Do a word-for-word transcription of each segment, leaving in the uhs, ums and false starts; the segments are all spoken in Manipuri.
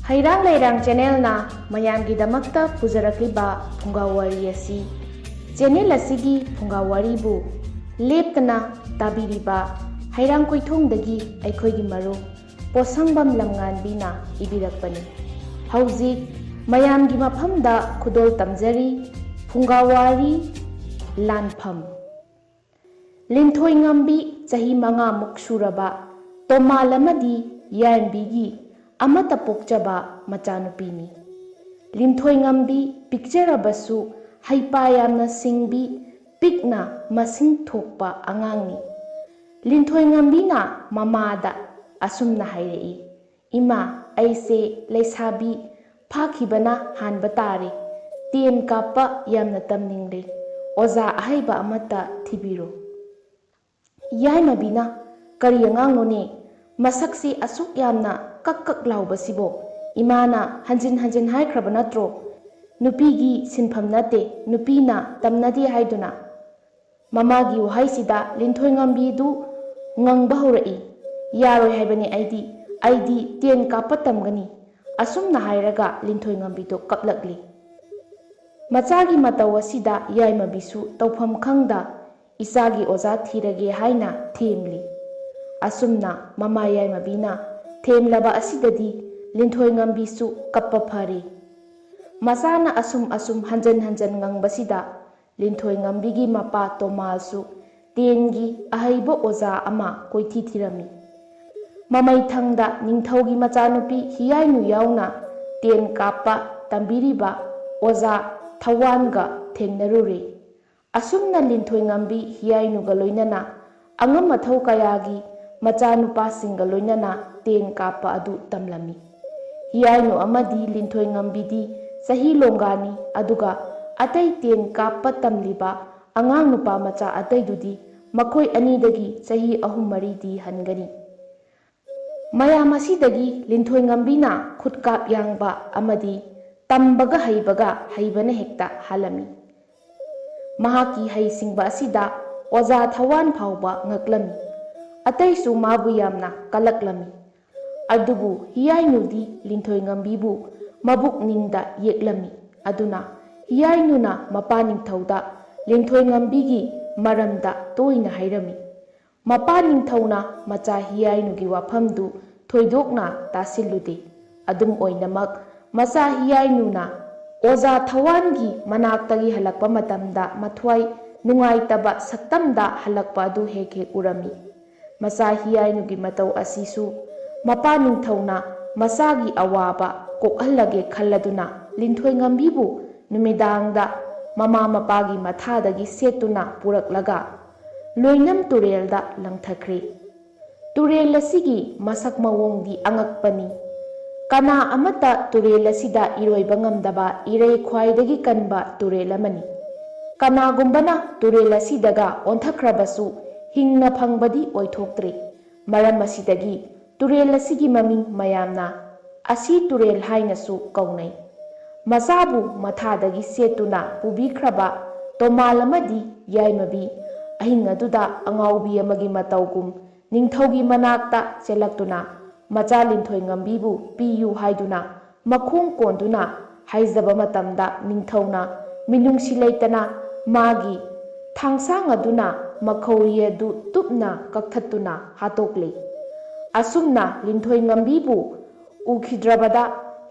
ꯍꯩꯔꯥꯡ ꯂꯩꯔꯥꯡ ꯆꯦꯅꯦꯜꯅ ꯃꯌꯥꯝꯒꯤꯗꯃꯛꯇ ꯄꯨꯖꯔꯛꯂꯤꯕ ꯐꯨꯡꯒꯥ ꯋꯥꯔꯤ ꯑꯁꯤ, ꯆꯦꯅꯦꯜ ꯑꯁꯤꯒꯤ ꯐꯨꯡꯒꯥ ꯋꯥꯔꯤꯕꯨ ꯂꯦꯞꯇꯅ ꯇꯥꯕꯤꯔꯤꯕ ꯍꯩꯔꯥꯡ ꯀꯣꯏꯊꯣꯡꯗꯒꯤ ꯑꯩꯈꯣꯏꯒꯤ ꯃꯔꯨꯞ ꯄꯣꯠꯁꯪꯕꯝ ꯂꯝꯉꯥꯟꯕꯤꯅ ꯏꯕꯤꯔꯛꯄꯅꯤ꯫ ꯍꯧꯖꯤꯛ ꯃꯌꯥꯝꯒꯤ ꯃꯐꯝꯗ ꯈꯨꯗꯣꯜ ꯇꯝꯖꯔꯤ꯫ ꯐꯨꯡꯒꯥ ꯋꯥꯔꯤ ꯂꯥꯟꯐꯝ꯫ ꯂꯤꯟꯊꯣꯏ ꯉꯝꯕꯤ ꯆꯍꯤ ꯃꯉꯥꯃꯨꯛ ꯁꯨꯔꯕ ꯇꯣꯃꯥꯜ ꯑꯃꯗꯤ ꯌꯥꯏꯝꯕꯤꯒꯤ ꯑꯃꯠꯇ ꯄꯣꯛꯆꯕ ꯃꯆꯥꯅꯨꯄꯤꯅꯤ꯫ ꯂꯤꯟꯊꯣꯏ ꯉꯝꯕꯤ ꯄꯤꯛꯆꯔꯕꯁꯨ ꯍꯩꯄꯥ ꯌꯥꯝꯅ ꯁꯤꯡꯕꯤ, ꯄꯤꯛꯅ ꯃꯁꯤꯡ ꯊꯣꯛꯄ ꯑꯉꯥꯡꯅꯤ꯫ ꯂꯤꯟꯊꯣꯏ ꯉꯝꯕꯤꯅ ꯃꯃꯥꯗ ꯑꯁꯨꯝꯅ ꯍꯥꯏꯔꯛꯏ, "ꯏꯃꯥ, ꯑꯩꯁꯦ ꯂꯩꯁꯥꯕꯤ ꯐꯥꯈꯤꯕꯅ ꯍꯥꯟꯕ ꯇꯥꯔꯦ꯫ ꯇꯦꯟ ꯀꯥꯞꯄ ꯌꯥꯝꯅ ꯇꯝꯅꯤꯡꯂꯦ꯫ ꯑꯣꯖꯥ ꯑꯍꯩꯕ ꯑꯃꯠꯇ ꯊꯤꯕꯤꯔꯣ꯫" ꯌꯥꯏꯃꯕꯤꯅ, "ꯀꯔꯤ ꯑꯉꯥꯡꯅꯣꯅꯦ? ꯃꯁꯛꯁꯤ ꯑꯁꯨꯛ ꯌꯥꯝꯅ ꯀꯛ ꯀꯛ ꯂꯥꯎꯕꯁꯤꯕꯣ? ꯏꯃꯥꯅ ꯍꯟꯖꯤꯟ ꯍꯟꯖꯤꯟ ꯍꯥꯏꯈ꯭ꯔꯕ ꯅꯠꯇ꯭ꯔꯣ? ꯅꯨꯄꯤꯒꯤ ꯁꯤꯟꯐꯝ ꯅꯠꯇꯦ, ꯅꯨꯄꯤꯅ ꯇꯝꯅꯗꯦ ꯍꯥꯏꯗꯨꯅ?" ꯃꯃꯥꯒꯤ ꯋꯥꯍꯩꯁꯤꯗ ꯂꯤꯟꯊꯣꯏ ꯉꯝꯕꯤꯗꯨ ꯉꯪꯕ ꯍꯧꯔꯛꯏ꯫ "ꯌꯥꯔꯣꯏ ꯍꯥꯏꯕꯅꯤ ꯑꯩꯗꯤ, ꯑꯩꯗꯤ ꯇꯦꯟ ꯀꯥꯞꯄ ꯇꯝꯒꯅꯤ꯫" ꯑꯁꯨꯝꯅ ꯍꯥꯏꯔꯒ ꯂꯤꯟꯊꯣꯏ ꯉꯝꯕꯤꯗꯨ ꯀꯞꯂꯛꯂꯤ꯫ ꯃꯆꯥꯒꯤ ꯃꯇꯧ ꯑꯁꯤꯗ ꯌꯥꯏꯃꯕꯤꯁꯨ ꯇꯧꯐꯝ ꯈꯪꯗ ꯏꯆꯥꯒꯤ ꯑꯣꯖꯥ ꯊꯤꯔꯒꯦ ꯍꯥꯏꯅ ꯊꯦꯝꯂꯤ꯫ ꯑꯁꯨꯝꯅ ꯃꯃꯥ ꯌꯥꯏꯃꯕꯤꯅ ꯊꯦꯝꯂꯕ ꯑꯁꯤꯗꯗꯤ ꯂꯤꯟꯊꯣꯏ ꯉꯝꯕꯤꯁꯨ ꯀꯞꯄ ꯐꯔꯤ꯫ ꯃꯆꯥꯅ ꯑꯁꯨꯝ ꯑꯁꯨꯝ ꯍꯟꯖꯟ ꯍꯟꯖꯟ ꯉꯪꯕꯁꯤꯗ ꯂꯤꯟꯊꯣꯏ ꯉꯝꯕꯤꯒꯤ ꯃꯄꯥ ꯇꯣꯃꯥꯜꯁꯨ ꯇꯦꯟꯒꯤ ꯑꯍꯩꯕ ꯑꯣꯖꯥ ꯑꯃ ꯀꯣꯏꯊꯤ ꯊꯤꯔꯝꯃꯤ꯫ ꯃꯃꯩꯊꯪꯗ ꯅꯤꯡꯊꯧꯒꯤ ꯃꯆꯥꯅꯨꯄꯤ ꯍꯤꯌꯥꯏꯅꯨ ꯌꯥꯎꯅ ꯇꯦꯟ ꯀꯥꯞꯄ ꯇꯝꯕꯤꯔꯤꯕ ꯑꯣꯖꯥ ꯊꯋꯥꯟꯒ ꯊꯦꯡꯅꯔꯨꯔꯦ꯫ ꯑꯁꯨꯝꯅ ꯂꯤꯟꯊꯣꯏ ꯉꯝꯕꯤ ꯍꯤꯌꯥꯏꯅꯨꯒ ꯂꯣꯏꯅꯅ ꯑꯉꯝ ꯑꯊꯧ ꯀꯌꯥꯒꯤ ꯃꯆꯥꯅꯨꯄꯥꯁꯤꯡꯒ ꯂꯣꯏꯅꯅ ꯇꯦꯟ ꯀꯥꯞꯄ ꯑꯗꯨ ꯇꯝꯂꯝꯃꯤ꯫ ꯍꯤꯌꯥꯏꯅꯨ ꯑꯃꯗꯤ ꯂꯤꯟꯊꯣꯏ ꯉꯝꯕꯤꯗꯤ ꯆꯍꯤ ꯂꯣꯡꯒꯥꯅꯤ, ꯑꯗꯨꯒ ꯑꯇꯩ ꯇꯦꯟ ꯀꯥꯞꯄ ꯇꯝꯂꯤꯕ ꯑꯉꯥꯡ ꯅꯨꯄꯥ ꯃꯆꯥ ꯑꯇꯩꯗꯨꯗꯤ ꯃꯈꯣꯏ ꯑꯅꯤꯗꯒꯤ ꯆꯍꯤ ꯑꯍꯨꯝ ꯃꯔꯤꯗꯤ ꯍꯟꯒꯅꯤ꯫ ꯃꯌꯥꯝ ꯑꯁꯤꯗꯒꯤ ꯂꯤꯟꯊꯣꯏ ꯉꯝꯕꯤꯅ ꯈꯨꯠꯀꯥꯞ ꯌꯥꯡꯕ ꯑꯃꯗꯤ ꯇꯝꯕꯒ ꯍꯩꯕꯒ ꯍꯩꯕꯅ ꯍꯦꯛꯇ ꯍꯥꯜꯂꯝꯃꯤ꯫ ꯃꯍꯥꯛꯀꯤ ꯍꯩꯁꯤꯡꯕ ꯑꯁꯤꯗ ꯑꯣꯖꯥ ꯊꯋꯥꯟ ꯐꯥꯎꯕ ꯉꯛꯂꯝꯃꯤ꯫ ꯑꯇꯩꯁꯨ ꯃꯥꯕꯨ ꯌꯥꯝꯅ ꯀꯜꯂꯛꯂꯝꯃꯤ꯫ ꯑꯗꯨꯕꯨ ꯍꯤꯌꯥꯏꯅꯨꯗꯤ ꯂꯤꯟꯊꯣꯏꯉꯝꯕꯤꯕꯨ ꯃꯕꯨꯛꯅꯤꯡꯗ ꯌꯦꯛꯂꯝꯃꯤ꯫ ꯑꯗꯨꯅ ꯍꯤꯌꯥꯏꯅꯨꯅ ꯃꯄꯥ ꯅꯤꯡꯊꯧꯗ ꯂꯤꯟꯊꯣꯏꯉꯝꯕꯤꯒꯤ ꯃꯔꯝꯗ ꯇꯣꯏꯅ ꯍꯥꯏꯔꯝꯃꯤ꯫ ꯃꯄꯥ ꯅꯤꯡꯊꯧꯅ ꯃꯆꯥ ꯍꯤꯌꯥꯏꯅꯨꯒꯤ ꯋꯥꯐꯝꯗꯨ ꯊꯣꯏꯗꯣꯛꯅ ꯇꯥꯁꯤꯜꯂꯨꯗꯦ꯫ ꯑꯗꯨꯝ ꯑꯣꯏꯅꯃꯛ, ꯃꯆꯥ ꯍꯤꯌꯥꯏꯅꯨꯅ ꯑꯣꯖꯥ ꯊꯋꯥꯟꯒꯤ ꯃꯅꯥꯛꯇꯒꯤ ꯍꯜꯂꯛꯄ ꯃꯇꯝꯗ ꯃꯊ꯭ꯋꯥꯏ ꯅꯨꯡꯉꯥꯏꯇꯕ ꯁꯛꯇꯝꯗ ꯍꯜꯂꯛꯄ ꯑꯗꯨ ꯍꯦꯛ ꯍꯦꯛ ꯎꯔꯝꯃꯤ꯫ ꯃꯆꯥ ꯍꯤꯌꯥꯏꯅꯨꯒꯤ ꯃꯇꯧ ꯑꯁꯤꯁꯨ ꯃꯄꯥ ꯅꯤꯡꯊꯧꯅ ꯃꯆꯥꯒꯤ ꯑꯋꯥꯕ ꯀꯣꯛꯍꯜꯂꯒꯦ ꯈꯜꯂꯗꯨꯅ ꯂꯤꯟꯊꯣꯏꯉꯝꯕꯤꯕꯨ ꯅꯨꯃꯤꯗꯥꯡꯗ ꯃꯃꯥ ꯃꯄꯥꯒꯤ ꯃꯊꯥꯗꯒꯤ ꯁꯦꯠꯇꯨꯅ ꯄꯨꯔꯛꯂꯒ ꯂꯣꯏꯅꯝ ꯇꯨꯔꯦꯜꯗ ꯂꯪꯊꯈ꯭ꯔꯦ꯫ ꯇꯨꯔꯦꯜ ꯑꯁꯤꯒꯤ ꯃꯁꯛ ꯃꯑꯣꯡꯗꯤ ꯑꯉꯛꯄꯅꯤ꯫ ꯀꯅꯥ ꯑꯃꯠꯇ ꯇꯨꯔꯦꯜ ꯑꯁꯤꯗ ꯏꯔꯣꯏꯕ ꯉꯝꯗꯕ ꯏꯔꯩ ꯈ꯭ꯋꯥꯏꯗꯒꯤ ꯀꯟꯕ ꯇꯨꯔꯦꯜ ꯑꯃꯅꯤ꯫ ꯀꯅꯥꯒꯨꯝꯕꯅ ꯇꯨꯔꯦꯜ ꯑꯁꯤꯗꯒ ꯑꯣꯟꯊꯈ꯭ꯔꯕꯁꯨ ꯍꯤꯡꯅ ꯐꯪꯕꯗꯤ ꯑꯣꯏꯊꯣꯛꯇ꯭ꯔꯤ꯫ ꯃꯔꯝ ꯑꯁꯤꯗꯒꯤ ꯇꯨꯔꯦꯜ ꯑꯁꯤꯒꯤ ꯃꯃꯤꯡ ꯃꯌꯥꯝꯅ ꯑꯁꯤ ꯇꯨꯔꯦꯜ ꯍꯥꯏꯅꯁꯨ ꯀꯧꯅꯩ꯫ ꯃꯆꯥꯕꯨ ꯃꯊꯥꯗꯒꯤ ꯁꯦꯠꯇꯨꯅ ꯄꯨꯕꯤꯈ꯭ꯔꯕ ꯇꯣꯃꯥꯜ ꯑꯃꯗꯤ ꯌꯥꯏꯃꯕꯤ ꯑꯍꯤꯡ ꯑꯗꯨꯗ ꯑꯉꯥꯎꯕꯤ ꯑꯃꯒꯤ ꯃꯇꯧꯒꯨꯝ ꯅꯤꯡꯊꯧꯒꯤ ꯃꯅꯥꯛꯇ ꯆꯦꯜꯂꯛꯇꯨꯅ ꯃꯆꯥ ꯂꯤꯟꯊꯣꯏꯉꯝꯕꯤꯕꯨ ꯄꯤꯌꯨ ꯍꯥꯏꯗꯨꯅ ꯃꯈꯣꯡ ꯀꯣꯟꯗꯨꯅ ꯍꯥꯏꯖꯕ ꯃꯇꯝꯗ ꯅꯤꯡꯊꯧꯅ ꯃꯤꯅꯨꯡꯁꯤ ꯂꯩꯇꯅ ꯃꯥꯒꯤ ꯊꯥꯡꯁꯥꯡ ꯑꯗꯨꯅ ꯃꯈꯧꯔꯤ ꯑꯗꯨ ꯇꯨꯞꯅ ꯀꯛꯊꯠꯇꯨꯅ ꯍꯥꯠꯇꯣꯛꯂꯤ꯫ ꯑꯁꯨꯝꯅ ꯂꯤꯟꯊꯣꯏꯉꯝꯕꯤꯕꯨ ꯎꯈꯤꯗ꯭ꯔꯕꯗ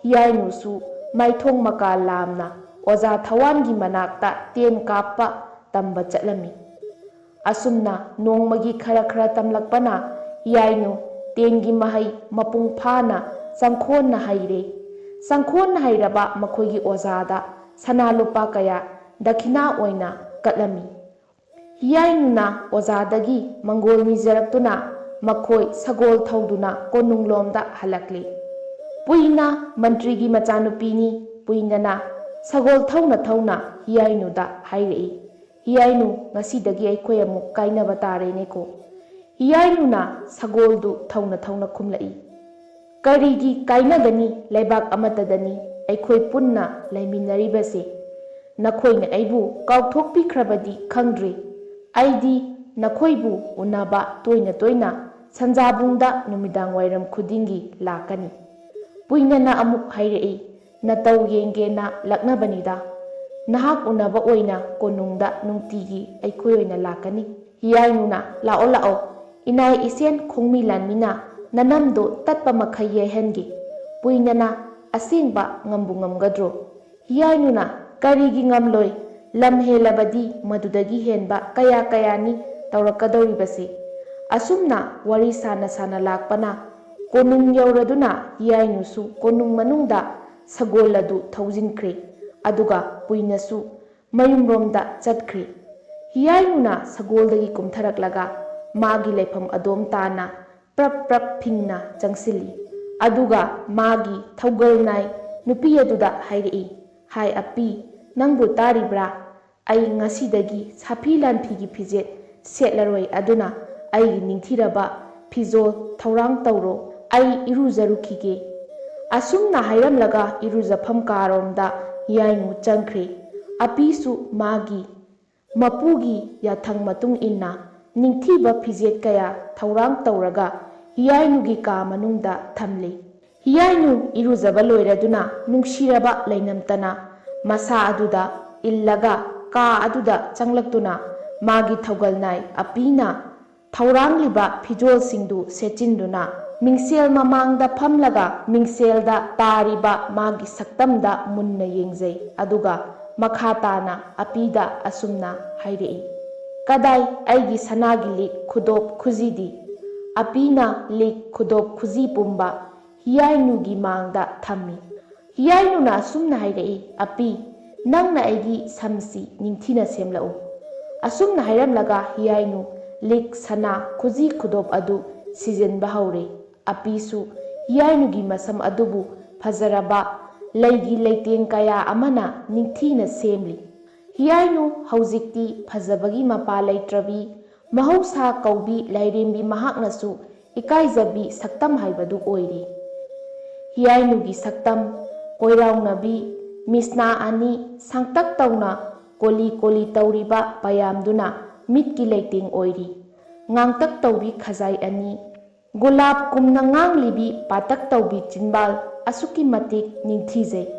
ꯍꯤꯌꯥꯏꯅꯨꯁꯨ ꯃꯥꯏꯊꯣꯡ ꯃꯀꯥ ꯂꯥꯝꯅ ꯑꯣꯖꯥ ꯊꯋꯥꯟꯒꯤ ꯃꯅꯥꯛꯇ ꯇꯦꯟ ꯀꯥꯞꯄ ꯇꯝꯕ ꯆꯠꯂꯝꯃꯤ꯫ ꯑꯁꯨꯝꯅ ꯅꯣꯡꯃꯒꯤ ꯈꯔ ꯈꯔ ꯇꯝꯂꯛꯄꯅ ꯍꯤꯌꯥꯏꯅꯨ ꯇꯦꯟꯒꯤ ꯃꯍꯩ ꯃꯄꯨꯡ ꯐꯥꯅ ꯆꯪꯈꯣꯟꯅ ꯍꯩꯔꯦ꯫ ꯆꯪꯈꯣꯟꯅ ꯍꯩꯔꯕ ꯃꯈꯣꯏꯒꯤ ꯑꯣꯖꯥꯗ ꯁꯅꯥ ꯂꯨꯄꯥ ꯀꯌꯥ ꯗꯈꯤꯅꯥ ꯑꯣꯏꯅ ꯀꯠꯂꯝꯃꯤ꯫ ꯍꯤꯌꯥꯏꯅꯨꯅ ꯑꯣꯖꯥꯗꯒꯤ ꯃꯪꯒꯣꯜ ꯅꯤꯖꯔꯛꯇꯨꯅ ꯃꯈꯣꯏ ꯁꯒꯣꯜ ꯊꯧꯗꯨꯅ ꯀꯣꯅꯨꯡꯂꯣꯝꯗ ꯍꯜꯂꯛꯂꯤ꯫ ꯄꯨꯏꯅ ꯃꯟꯇ꯭ꯔꯤꯒꯤ ꯃꯆꯥꯅꯨꯄꯤꯅꯤ꯫ ꯄꯨꯏꯅꯅ ꯁꯒꯣꯜ ꯊꯧꯅ ꯊꯧꯅ ꯍꯤꯌꯥꯏꯅꯨꯗ ꯍꯥꯏꯔꯛꯏ, "ꯍꯤꯌꯥꯏꯅꯨ, ꯉꯁꯤꯗꯒꯤ ꯑꯩꯈꯣꯏ ꯑꯃꯨꯛ ꯀꯥꯏꯅꯕ ꯇꯥꯔꯦꯅꯦꯀꯣ?" ꯍꯤꯌꯥꯏꯅꯨꯅ ꯁꯒꯣꯜꯗꯨ ꯊꯧꯅ ꯊꯧꯅ ꯈꯨꯝꯂꯛꯏ, "ꯀꯔꯤꯒꯤ ꯀꯥꯏꯅꯒꯅꯤ? ꯂꯩꯕꯥꯛ ꯑꯃꯠꯇꯗꯅꯤ ꯑꯩꯈꯣꯏ ꯄꯨꯟꯅ ꯂꯩꯃꯤꯟꯅꯔꯤꯕꯁꯦ꯫ ꯅꯈꯣꯏꯅ ꯑꯩꯕꯨ ꯀꯥꯎꯊꯣꯛꯄꯤꯈ꯭ꯔꯕꯗꯤ ꯈꯪꯗ꯭ꯔꯤ꯫ ꯑꯩꯗꯤ ꯅꯈꯣꯏꯕꯨ ꯎꯅꯕ ꯇꯣꯏꯅ ꯇꯣꯏꯅ ꯁꯟꯖꯥꯕꯨꯡꯗ ꯅꯨꯃꯤꯗꯥꯡ ꯋꯥꯏꯔꯝ ꯈꯨꯗꯤꯡꯒꯤ ꯂꯥꯛꯀꯅꯤ꯫ ꯄꯨꯏꯅꯅ ꯑꯃꯨꯛ ꯍꯥꯏꯔꯛꯏ, "ꯅꯇꯧ ꯌꯦꯡꯒꯦꯅ ꯂꯛꯅꯕꯅꯤꯗ꯫ ꯅꯍꯥꯛ ꯎꯅꯕ ꯑꯣꯏꯅ ꯀꯣꯅꯨꯡꯗ ꯅꯨꯡꯇꯤꯒꯤ ꯑꯩꯈꯣꯏ ꯑꯣꯏꯅ ꯂꯥꯛꯀꯅꯤ꯫" ꯍꯤꯌꯥꯏꯅꯨꯅ, "ꯂꯥꯛꯑꯣ ꯂꯥꯛꯑꯣ, ꯏꯅꯥꯏ ꯏꯁꯦꯟ ꯈꯣꯡꯃꯤ ꯂꯥꯟꯃꯤꯅ ꯅꯅꯝꯗꯣ ꯇꯠꯄ ꯃꯈꯩ ꯌꯩꯍꯟꯒꯦ꯫" ꯄꯨꯏꯅꯅ ꯑꯁꯦꯡꯕ ꯉꯝꯕꯨ ꯉꯝꯒꯗ꯭ꯔꯣ? ꯍꯤꯌꯥꯏꯅꯨꯅ, "ꯀꯔꯤꯒꯤ ꯉꯝꯂꯣꯏ? ꯂꯝ ꯍꯦꯜꯂꯕꯗꯤ ꯃꯗꯨꯗꯒꯤ ꯍꯦꯟꯕ ꯀꯌꯥ ꯀꯌꯥꯅꯤ ꯇꯧꯔꯛꯀꯗꯧꯔꯤꯕꯁꯦ꯫" ꯑꯁꯨꯝꯅ ꯋꯥꯔꯤ ꯁꯥꯅ ꯁꯥꯅ ꯂꯥꯛꯄꯅ ꯀꯣꯅꯨꯡ ꯌꯧꯔꯗꯨꯅ ꯍꯤꯌꯥꯏꯅꯨꯁꯨ ꯀꯣꯅꯨꯡ ꯃꯅꯨꯡꯗ ꯁꯒꯣꯜ ꯑꯗꯨ ꯊꯧꯖꯤꯟꯈ꯭ꯔꯦ꯫ ꯑꯗꯨꯒ ꯄꯨꯏꯅꯁꯨ ꯃꯌꯨꯝꯔꯣꯝꯗ ꯆꯠꯈ꯭ꯔꯦ꯫ ꯍꯤꯌꯥꯏꯅꯨꯅ ꯁꯒꯣꯜꯗꯒꯤ ꯀꯨꯝꯊꯔꯛꯂꯒ ꯃꯥꯒꯤ ꯂꯩꯐꯝ ꯑꯗꯣꯝ ꯇꯥꯅ ꯄ꯭ꯔꯞ ꯄ꯭ꯔꯞ ꯐꯤꯡꯅ ꯆꯪꯁꯤꯜꯂꯤ꯫ ꯑꯗꯨꯒ ꯃꯥꯒꯤ ꯊꯧꯒꯜ ꯅꯥꯏ ꯅꯨꯄꯤ ꯑꯗꯨꯗ ꯍꯥꯏꯔꯛꯏ, "ꯍꯥꯏ ꯑꯄꯤ, ꯅꯪꯕꯨ ꯇꯥꯔꯤꯕ꯭ꯔꯥ? ꯑꯩ ꯉꯁꯤꯗꯒꯤ ꯁꯥꯐꯤ ꯂꯥꯟꯐꯤꯒꯤ ꯐꯤꯖꯦꯠ ꯁꯦꯠꯂꯔꯣꯏ, ꯑꯗꯨꯅ ꯑꯩꯒꯤ ꯅꯤꯡꯊꯤꯔꯕ ꯐꯤꯖꯣꯜ ꯊꯧꯔꯥꯡ ꯇꯧꯔꯣ, ꯑꯩ ꯏꯔꯨꯖꯔꯨꯈꯤꯒꯦ꯫" ꯑꯁꯨꯝꯅ ꯍꯥꯏꯔꯝꯂꯒ ꯏꯔꯨꯖꯐꯝ ꯀꯥꯔꯣꯝꯗ ꯍꯤꯌꯥꯏꯅꯨ ꯆꯪꯈ꯭ꯔꯦ꯫ ꯑꯄꯤꯁꯨ ꯃꯥꯒꯤ ꯃꯄꯨꯒꯤ ꯌꯥꯊꯪ ꯃꯇꯨꯡ ꯏꯟꯅ ꯅꯤꯡꯊꯤꯕ ꯐꯤꯖꯦꯠ ꯀꯌꯥ ꯊꯧꯔꯥꯡ ꯇꯧꯔꯒ ꯍꯤꯌꯥꯏꯅꯨꯒꯤ ꯀꯥ ꯃꯅꯨꯡꯗ ꯊꯝꯂꯤ꯫ ꯍꯤꯌꯥꯏꯅꯨ ꯏꯔꯨꯖꯕ ꯂꯣꯏꯔꯗꯨꯅ ꯅꯨꯡꯁꯤꯔꯕ ꯂꯩꯅꯝꯇꯅ ꯃꯁꯥ ꯑꯗꯨꯗ ꯏꯜꯂꯒ ꯀꯥ ꯑꯗꯨꯗ ꯆꯪꯂꯛꯇꯨꯅ ꯃꯥꯒꯤ ꯊꯧꯒꯜ ꯅꯥꯏ ꯑꯄꯤꯅ ꯊꯧꯔꯥꯡꯂꯤꯕ ꯐꯤꯖꯣꯜꯁꯤꯡꯗꯨ ꯁꯦꯠꯆꯤꯟꯗꯨꯅ ꯃꯤꯡꯁꯦꯜ ꯃꯃꯥꯡꯗ ꯐꯝꯂꯒ ꯃꯤꯡꯁꯦꯜꯗ ꯇꯥꯔꯤꯕ ꯃꯥꯒꯤ ꯁꯛꯇꯝꯗ ꯃꯨꯟꯅ ꯌꯦꯡꯖꯩ꯫ ꯑꯗꯨꯒ ꯃꯈꯥ ꯇꯥꯅ ꯑꯄꯤꯗ ꯑꯁꯨꯝꯅ ꯍꯥꯏꯔꯛꯏ, "ꯀꯗꯥꯏ ꯑꯩꯒꯤ ꯁꯅꯥꯒꯤ ꯂꯤꯛ ꯈꯨꯗꯣꯞ ꯈꯨꯖꯤꯗꯤ?" ꯑꯄꯤꯅ ꯂꯤꯛ ꯈꯨꯗꯣꯞ ꯈꯨꯖꯤ ꯄꯨꯝꯕ ꯍꯤꯌꯥꯏꯅꯨꯒꯤ ꯃꯥꯡꯗ ꯊꯝꯃꯤ꯫ ꯍꯤꯌꯥꯏꯅꯨꯅ ꯑꯁꯨꯝꯅ ꯍꯥꯏꯔꯛꯏ, "ꯑꯄꯤ, ꯅꯪꯅ ꯑꯩꯒꯤ ꯁꯝꯁꯤ ꯅꯤꯡꯊꯤꯅ ꯁꯦꯝꯂꯛꯎ꯫" ꯑꯁꯨꯝꯅ ꯍꯥꯏꯔꯝꯂꯒ ꯍꯤꯌꯥꯏꯅꯨ ꯂꯤꯛ, ꯁꯅꯥ, ꯈꯨꯖꯤ ꯈꯨꯗꯣꯞ ꯑꯗꯨ ꯁꯤꯖꯤꯟꯕ ꯍꯧꯔꯦ꯫ ꯑꯄꯤꯁꯨ ꯍꯤꯌꯥꯏꯅꯨꯒꯤ ꯃꯁꯝ ꯑꯗꯨꯕꯨ ꯐꯖꯔꯕ ꯂꯩꯒꯤ ꯂꯩꯇꯦꯡ ꯀꯌꯥ ꯑꯃꯅ ꯅꯤꯡꯊꯤꯅ ꯁꯦꯝꯂꯤ꯫ ꯍꯤꯌꯥꯏꯅꯨ ꯍꯧꯖꯤꯛꯇꯤ ꯐꯖꯕꯒꯤ ꯃꯄꯥ ꯂꯩꯇ꯭ꯔꯕꯤ, ꯃꯍꯧꯁꯥ ꯀꯧꯕꯤ ꯂꯥꯏꯔꯦꯝꯕꯤ ꯃꯍꯥꯛꯅꯁꯨ ꯏꯀꯥꯏꯖꯕꯤ ꯁꯛꯇꯝ ꯍꯥꯏꯕꯗꯨ ꯑꯣꯏꯔꯦ꯫ ꯍꯤꯌꯥꯏꯅꯨꯒꯤ ꯁꯛꯇꯝ ꯀꯣꯏꯔꯥꯎꯅꯕꯤ, ꯃꯤꯁꯅꯥ ꯑꯅꯤ ꯁꯥꯡꯇꯛ ꯇꯧꯅ ꯀꯣꯂꯤ ꯀꯣꯂꯤ ꯇꯧꯔꯤꯕ ꯄꯌꯥꯝꯗꯨꯅ ꯃꯤꯠꯀꯤ ꯂꯩꯇꯦꯡ ꯑꯣꯏꯔꯤ꯫ ꯉꯥꯡꯇꯛ ꯇꯧꯕꯤ ꯈꯖꯥꯏ ꯑꯅꯤ, ꯒꯨꯂꯥꯞ ꯀꯨꯝꯅ ꯉꯥꯡꯂꯤꯕꯤ ꯄꯥꯇꯛ ꯇꯧꯕꯤ ꯆꯤꯟꯕꯥꯜ ꯑꯁꯨꯛꯀꯤ ꯃꯇꯤꯛ ꯅꯤꯡꯊꯤꯖꯩ꯫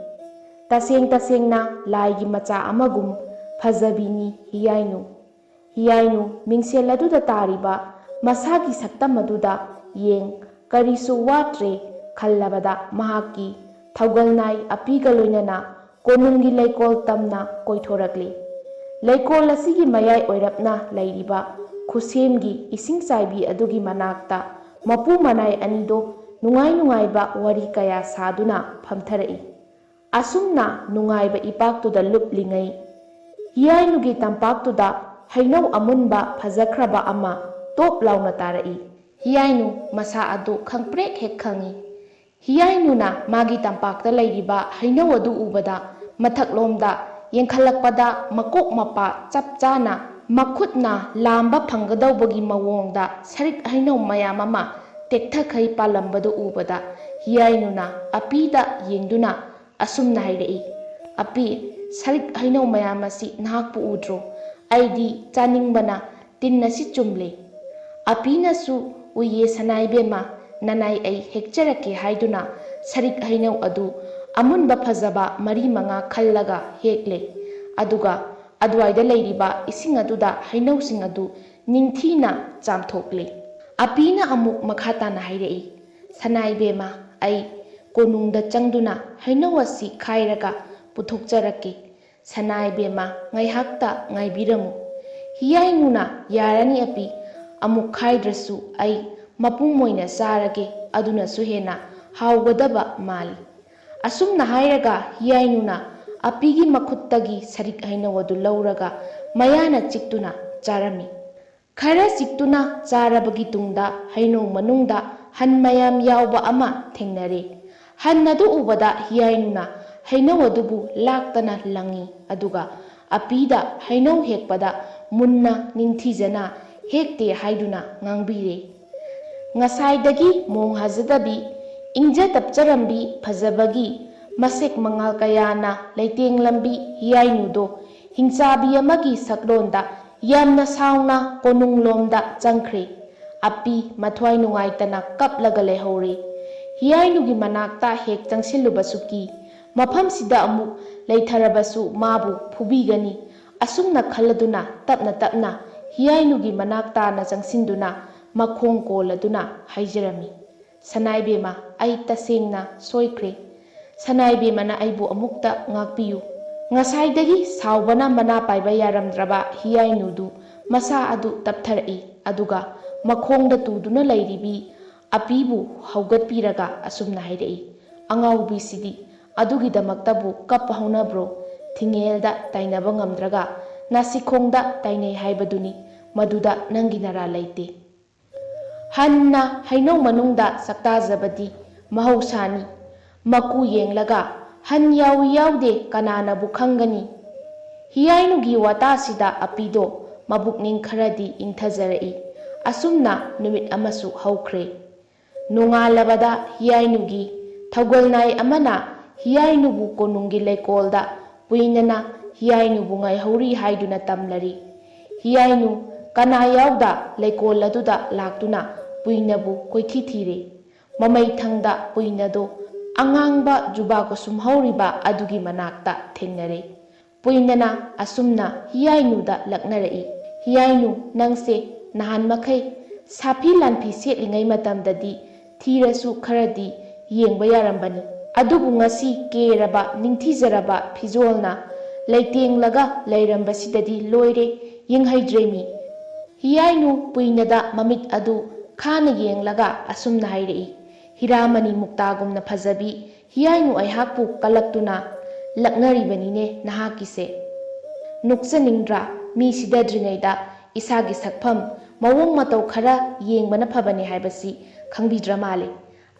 ꯇꯁꯦꯡ ꯇꯁꯦꯡꯅ ꯂꯥꯏꯒꯤ ꯃꯆꯥ ꯑꯃꯒꯨꯝ ꯐꯖꯕꯤꯅꯤ ꯍꯤꯌꯥꯏꯅꯨ꯫ ꯍꯤꯌꯥꯏꯅꯨ ꯃꯤꯡꯁꯦꯜ ꯑꯗꯨꯗ ꯇꯥꯔꯤꯕ ꯃꯁꯥꯒꯤ ꯁꯛꯇꯝ ꯑꯗꯨꯗ ꯌꯦꯡ ꯀꯔꯤꯁꯨ ꯋꯥꯠꯇ꯭ꯔꯦ ꯈꯜꯂꯕꯗ ꯃꯍꯥꯛꯀꯤ ꯊꯧꯒꯜ ꯅꯥꯏ ꯑꯄꯤꯒ ꯂꯣꯏꯅꯅ ꯀꯣꯅꯨꯡꯒꯤ ꯂꯩꯀꯣꯜ ꯇꯝꯅ ꯀꯣꯏꯊꯣꯔꯛꯂꯤ꯫ ꯂꯩꯀꯣꯜ ꯑꯁꯤꯒꯤ ꯃꯌꯥꯏ ꯑꯣꯏꯔꯞꯅ ꯂꯩꯔꯤꯕ ꯈꯨꯁꯦꯝꯒꯤ ꯏꯁꯤꯡ ꯆꯥꯏꯕꯤ ꯑꯗꯨꯒꯤ ꯃꯅꯥꯛꯇ ꯃꯄꯨ ꯃꯅꯥꯏ ꯑꯅꯤꯗꯣ ꯅꯨꯡꯉꯥꯏ ꯅꯨꯡꯉꯥꯏꯕ ꯋꯥꯔꯤ ꯀꯌꯥ ꯁꯥꯗꯨꯅ ꯐꯝꯊꯔꯛꯏ꯫ ꯑꯁꯨꯝꯅ ꯅꯨꯡꯉꯥꯏꯕ ꯏꯄꯥꯛꯇꯨꯗ ꯂꯨꯞꯂꯤꯉꯩ, ꯍꯤꯌꯥꯏꯅꯨꯒꯤ ꯇꯝꯄꯥꯛꯇꯨꯗ ꯍꯩꯅꯧ ꯑꯃꯨꯟꯕ ꯐꯖꯈ꯭ꯔꯕ ꯑꯃ ꯇꯣꯞ ꯂꯥꯎꯅ ꯇꯥꯔꯛꯏ꯫ ꯍꯤꯌꯥꯏꯅꯨ ꯃꯁꯥ ꯑꯗꯨ ꯈꯪꯄ꯭ꯔꯦꯛ ꯍꯦꯛ ꯈꯪꯏ꯫ ꯍꯤꯌꯥꯏꯅꯨꯅ ꯃꯥꯒꯤ ꯇꯝꯄꯥꯛꯇ ꯂꯩꯔꯤꯕ ꯍꯩꯅꯧ ꯑꯗꯨ ꯎꯕꯗ ꯃꯊꯛꯂꯣꯝꯗ ꯌꯦꯡꯈꯠꯂꯛꯄꯗ ꯃꯀꯣꯛ ꯃꯄꯥ ꯆꯞ ꯆꯥꯅ ꯃꯈꯨꯠꯅ ꯂꯥꯝꯕ ꯐꯪꯒꯗꯧꯕꯒꯤ ꯃꯑꯣꯡꯗ ꯁꯔꯤꯛ ꯍꯩꯅꯧ ꯃꯌꯥꯝ ꯑꯃ ꯇꯦꯛꯊꯈꯩ ꯄꯥꯜꯂꯝꯕꯗꯨ ꯎꯕꯗ ꯍꯤꯌꯥꯏꯅꯨꯅ ꯑꯄꯤꯗ ꯌꯦꯡꯗꯨꯅ ꯑꯁꯨꯝꯅ ꯍꯥꯏꯔꯛꯏ, "ꯑꯄꯤ, ꯁꯔꯤꯛ ꯍꯩꯅꯧ ꯃꯌꯥꯝ ꯑꯁꯤ ꯅꯍꯥꯛꯄꯨ ꯎꯗ꯭ꯔꯣ? ꯑꯩꯗꯤ ꯆꯥꯅꯤꯡꯕꯅ ꯇꯤꯟ ꯑꯁꯤ ꯆꯨꯝꯂꯦ꯫" ꯑꯄꯤꯅꯁꯨ, "ꯎꯏꯌꯦ ꯁꯅꯥꯏꯕꯦꯝꯃ, ꯅꯅꯥꯏ ꯑꯩ ꯍꯦꯛꯆꯔꯛꯀꯦ" ꯍꯥꯏꯗꯨꯅ ꯁꯔꯤꯛ ꯍꯩꯅꯧ ꯑꯗꯨ ꯑꯃꯨꯟꯕ ꯐꯖꯕ ꯃꯔꯤ ꯃꯉꯥ ꯈꯜꯂꯒ ꯍꯦꯛꯂꯦ꯫ ꯑꯗꯨꯒ ꯑꯗꯨꯋꯥꯏꯗ ꯂꯩꯔꯤꯕ ꯏꯁꯤꯡ ꯑꯗꯨꯗ ꯍꯩꯅꯧꯁꯤꯡ ꯑꯗꯨ ꯅꯤꯡꯊꯤꯅ ꯆꯥꯝꯊꯣꯛꯂꯦ꯫ ꯑꯄꯤꯅ ꯑꯃꯨꯛ ꯃꯈꯥ ꯇꯥꯅ ꯍꯥꯏꯔꯛꯏ, "ꯁꯅꯥꯏꯕꯦꯝꯃ, ꯑꯩ ꯀꯣꯅꯨꯡꯗ ꯆꯪꯗꯨꯅ ꯍꯩꯅꯧ ꯑꯁꯤ ꯈꯥꯏꯔꯒ ꯄꯨꯊꯣꯛꯆꯔꯛꯀꯦ꯫" "ꯁꯅꯥꯏꯕꯦꯝꯃ, ꯉꯥꯏꯍꯥꯛꯇ ꯉꯥꯏꯕꯤꯔꯝꯃꯨ꯫" ꯍꯤꯌꯥꯏꯅꯨꯅ, "ꯌꯥꯔꯅꯤ ꯑꯄꯤ, ꯑꯃꯨꯛ ꯈꯥꯏꯗ꯭ꯔꯁꯨ ꯑꯩ ꯃꯄꯨꯝ ꯑꯣꯏꯅ ꯆꯥꯔꯒꯦ, ꯑꯗꯨꯅꯁꯨ ꯍꯦꯟꯅ ꯍꯥꯎꯒꯗꯕ ꯃꯥꯜꯂꯤ꯫" ꯑꯁꯨꯝꯅ ꯍꯥꯏꯔꯒ ꯍꯤꯌꯥꯏꯅꯨꯅ ꯑꯄꯤꯒꯤ ꯃꯈꯨꯠꯇꯒꯤ ꯁꯔꯤꯛ ꯍꯩꯅꯧ ꯑꯗꯨ ꯂꯧꯔꯒ ꯃꯌꯥꯅ ꯆꯤꯛꯇꯨꯅ ꯆꯥꯔꯝꯃꯤ꯫ ꯈꯔ ꯆꯤꯛꯇꯨꯅ ꯆꯥꯔꯕꯒꯤ ꯇꯨꯡꯗ ꯍꯩꯅꯧ ꯃꯅꯨꯡꯗ ꯍꯟ ꯃꯌꯥꯝ ꯌꯥꯎꯕ ꯑꯃ ꯊꯦꯡꯅꯔꯦ꯫ ꯍꯟ ꯑꯗꯨ ꯎꯕꯗ ꯍꯤꯌꯥꯏꯅꯨꯅ ꯍꯩꯅꯧ ꯑꯗꯨꯕꯨ ꯂꯥꯛꯇꯅ ꯂꯪꯏ, ꯑꯗꯨꯒ ꯑꯄꯤꯗ ꯍꯩꯅꯧ ꯍꯦꯛꯄꯗ ꯃꯨꯟꯅ ꯅꯤꯡꯊꯤꯖꯅ ꯍꯦꯛꯇꯦ ꯍꯥꯏꯗꯨꯅ ꯉꯥꯡꯕꯤꯔꯦ꯫ ꯉꯁꯥꯏꯗꯒꯤ ꯃꯣꯡ ꯍꯥꯖꯗꯕꯤ, ꯏꯪꯖ ꯇꯞꯆꯔꯝꯕꯤ ꯐꯖꯕꯒꯤ ꯃꯁꯦꯛ ꯃꯉꯥꯜ ꯀꯌꯥꯅ ꯂꯩꯇꯦꯡꯂꯝꯕꯤ ꯍꯤꯌꯥꯏꯅꯨꯗꯣ ꯍꯤꯡꯆꯥꯕꯤ ꯑꯃꯒꯤ ꯁꯛꯂꯣꯟꯗ ꯌꯥꯝꯅ ꯁꯥꯎꯅ ꯀꯣꯅꯨꯡꯂꯣꯝꯗ ꯆꯪꯈ꯭ꯔꯦ꯫ ꯑꯄꯤ ꯃꯊ꯭ꯋꯥꯏ ꯅꯨꯡꯉꯥꯏꯇꯅ ꯀꯞꯂꯒ ꯂꯩꯍꯧꯔꯦ꯫ ꯍꯤꯌꯥꯏꯅꯨꯒꯤ ꯃꯅꯥꯛꯇ ꯍꯦꯛ ꯆꯪꯁꯤꯜꯂꯨꯕꯁꯨ ꯀꯤ꯫ ꯃꯐꯝꯁꯤꯗ ꯑꯃꯨꯛ ꯂꯩꯊꯔꯕꯁꯨ ꯃꯥꯕꯨ ꯐꯨꯕꯤꯒꯅꯤ꯫ ꯑꯁꯨꯝꯅ ꯈꯜꯂꯗꯨꯅ ꯇꯞꯅ ꯇꯞꯅ ꯍꯤꯌꯥꯏꯅꯨꯒꯤ ꯃꯅꯥꯛ ꯇꯥꯅ ꯆꯪꯁꯤꯟꯗꯨꯅ ꯃꯈꯣꯡ ꯀꯣꯜꯂꯗꯨꯅ ꯍꯥꯏꯖꯔꯝꯃꯤ, "ꯁꯅꯥꯏꯕꯦꯝꯃ, ꯑꯩ ꯇꯁꯦꯡꯅ ꯁꯣꯏꯈ꯭ꯔꯦ꯫ ꯁꯅꯥꯏꯕꯦꯝꯃꯅ ꯑꯩꯕꯨ ꯑꯃꯨꯛꯇ ꯉꯥꯛꯄꯤꯌꯨ꯫" ꯉꯁꯥꯏꯗꯒꯤ ꯁꯥꯎꯕꯅ ꯃꯅꯥ ꯄꯥꯏꯕ ꯌꯥꯔꯝꯗ꯭ꯔꯕ ꯍꯤꯌꯥꯏꯅꯨꯗꯨ ꯃꯁꯥ ꯑꯗꯨ ꯇꯞꯊꯔꯛꯏ꯫ ꯑꯗꯨꯒ ꯃꯈꯣꯡꯗ ꯇꯨꯗꯨꯅ ꯂꯩꯔꯤꯕꯤ ꯑꯄꯤꯕꯨ ꯍꯧꯒꯠꯄꯤꯔꯒ ꯑꯁꯨꯝꯅ ꯍꯥꯏꯔꯛꯏ, "ꯑꯉꯥꯎꯕꯤꯁꯤꯗꯤ ꯑꯗꯨꯒꯤꯗꯃꯛꯇꯕꯨ ꯀꯞꯄ ꯍꯧꯅꯕ꯭ꯔꯣ? ꯊꯤꯡꯉꯦꯜꯗ ꯇꯥꯏꯅꯕ ꯉꯝꯗ꯭ꯔꯒ ꯅꯥꯁꯤꯈꯣꯡꯗ ꯇꯥꯏꯅꯩ ꯍꯥꯏꯕꯗꯨꯅꯤ꯫ ꯃꯗꯨꯗ ꯅꯪꯒꯤ ꯅꯔꯥ ꯂꯩꯇꯦ꯫" ꯍꯟꯅ ꯍꯩꯅꯧ ꯃꯅꯨꯡꯗ ꯁꯛꯇꯥꯖꯕꯗꯤ ꯃꯍꯧꯁꯥꯅꯤ꯫ ꯃꯀꯨ ꯌꯦꯡꯂꯒ ꯍꯟ ꯌꯥꯎꯏ ꯌꯥꯎꯗꯦ ꯀꯅꯥꯅꯕꯨ ꯈꯪꯒꯅꯤ? ꯍꯤꯌꯥꯏꯅꯨꯒꯤ ꯋꯥꯇꯥꯁꯤꯗ ꯑꯄꯤꯗꯣ ꯃꯕꯨꯛꯅꯤꯡ ꯈꯔꯗꯤ ꯏꯪꯊꯖꯔꯛꯏ꯫ ꯑꯁꯨꯝꯅ ꯅꯨꯃꯤꯠ ꯑꯃꯁꯨ ꯍꯧꯈ꯭ꯔꯦ꯫ ꯅꯣꯡꯉꯥꯜꯂꯕꯗ ꯍꯤꯌꯥꯏꯅꯨꯒꯤ ꯊꯧꯒꯜ ꯅꯥꯏ ꯑꯃꯅ ꯍꯤꯌꯥꯏꯅꯨꯕꯨ ꯀꯣꯅꯨꯡꯒꯤ ꯂꯩꯀꯣꯜꯗ ꯄꯨꯏꯅꯅ ꯍꯤꯌꯥꯏꯅꯨꯕꯨ ꯉꯥꯏꯍꯧꯔꯤ ꯍꯥꯏꯗꯨꯅ ꯇꯝꯂꯔꯤ꯫ ꯍꯤꯌꯥꯏꯅꯨ ꯀꯅꯥ ꯌꯥꯎꯗ ꯂꯩꯀꯣꯜ ꯑꯗꯨꯗ ꯂꯥꯛꯇꯨꯅ ꯄꯨꯏꯅꯕꯨ ꯀꯣꯏꯊꯤ ꯊꯤꯔꯦ꯫ ꯃꯃꯩꯊꯪꯗ ꯄꯨꯏꯅꯗꯣ ꯑꯉꯥꯡꯕ ꯖꯨꯕꯥ ꯀꯨꯁꯨꯝ ꯍꯧꯔꯤꯕ ꯑꯗꯨꯒꯤ ꯃꯅꯥꯛꯇ ꯊꯦꯡꯅꯔꯦ꯫ ꯄꯨꯏꯅꯅ ꯑꯁꯨꯝꯅ ꯍꯤꯌꯥꯏꯅꯨꯗ ꯂꯛꯅꯔꯛꯏ, "ꯍꯤꯌꯥꯏꯅꯨ, ꯅꯪꯁꯦ ꯅꯍꯥꯟ ꯃꯈꯩ ꯁꯥꯐꯤ ꯂꯥꯟꯐꯤ ꯁꯦꯠꯂꯤꯉꯩ ꯃꯇꯝꯗꯗꯤ ꯊꯤꯔꯁꯨ ꯈꯔꯗꯤ ꯌꯦꯡꯕ ꯌꯥꯔꯝꯕꯅꯤ꯫ ꯑꯗꯨꯕꯨ ꯉꯁꯤ ꯀꯦꯔꯕ, ꯅꯤꯡꯊꯤꯖꯔꯕ ꯐꯤꯖꯣꯜꯅ ꯂꯩꯇꯦꯡꯂꯒ ꯂꯩꯔꯝꯕꯁꯤꯗꯗꯤ ꯂꯣꯏꯔꯦ, ꯌꯦꯡꯍꯩꯗ꯭ꯔꯦ ꯃꯤ꯫" ꯍꯤꯌꯥꯏꯅꯨ ꯄꯨꯏꯅꯗ ꯃꯃꯤꯠ ꯑꯗꯨ ꯈꯥꯅ ꯌꯦꯡꯂꯒ ꯑꯁꯨꯝꯅ ꯍꯥꯏꯔꯛꯏ, "ꯍꯤꯔꯥꯃꯅꯤ ꯃꯨꯛꯇꯥꯒꯨꯝꯅ ꯐꯖꯕꯤ ꯍꯤꯌꯥꯏꯅꯨ ꯑꯩꯍꯥꯛꯄꯨ ꯀꯜꯂꯛꯇꯨꯅ ꯂꯛꯅꯔꯤꯕꯅꯤꯅꯦ ꯅꯍꯥꯛꯀꯤꯁꯦ꯫ ꯅꯣꯛꯆꯅꯤꯡꯗ꯭ꯔꯥ? ꯃꯤ ꯁꯤꯗꯗ꯭ꯔꯤꯉꯩꯗ ꯏꯁꯥꯒꯤ ꯁꯛꯐꯝ, ꯃꯑꯣꯡ ꯃꯇꯧ ꯈꯔ ꯌꯦꯡꯕꯅ ꯐꯕꯅꯤ ꯍꯥꯏꯕꯁꯤ ꯈꯪꯕꯤꯗ꯭ꯔ ꯃꯥꯜꯂꯦ꯫"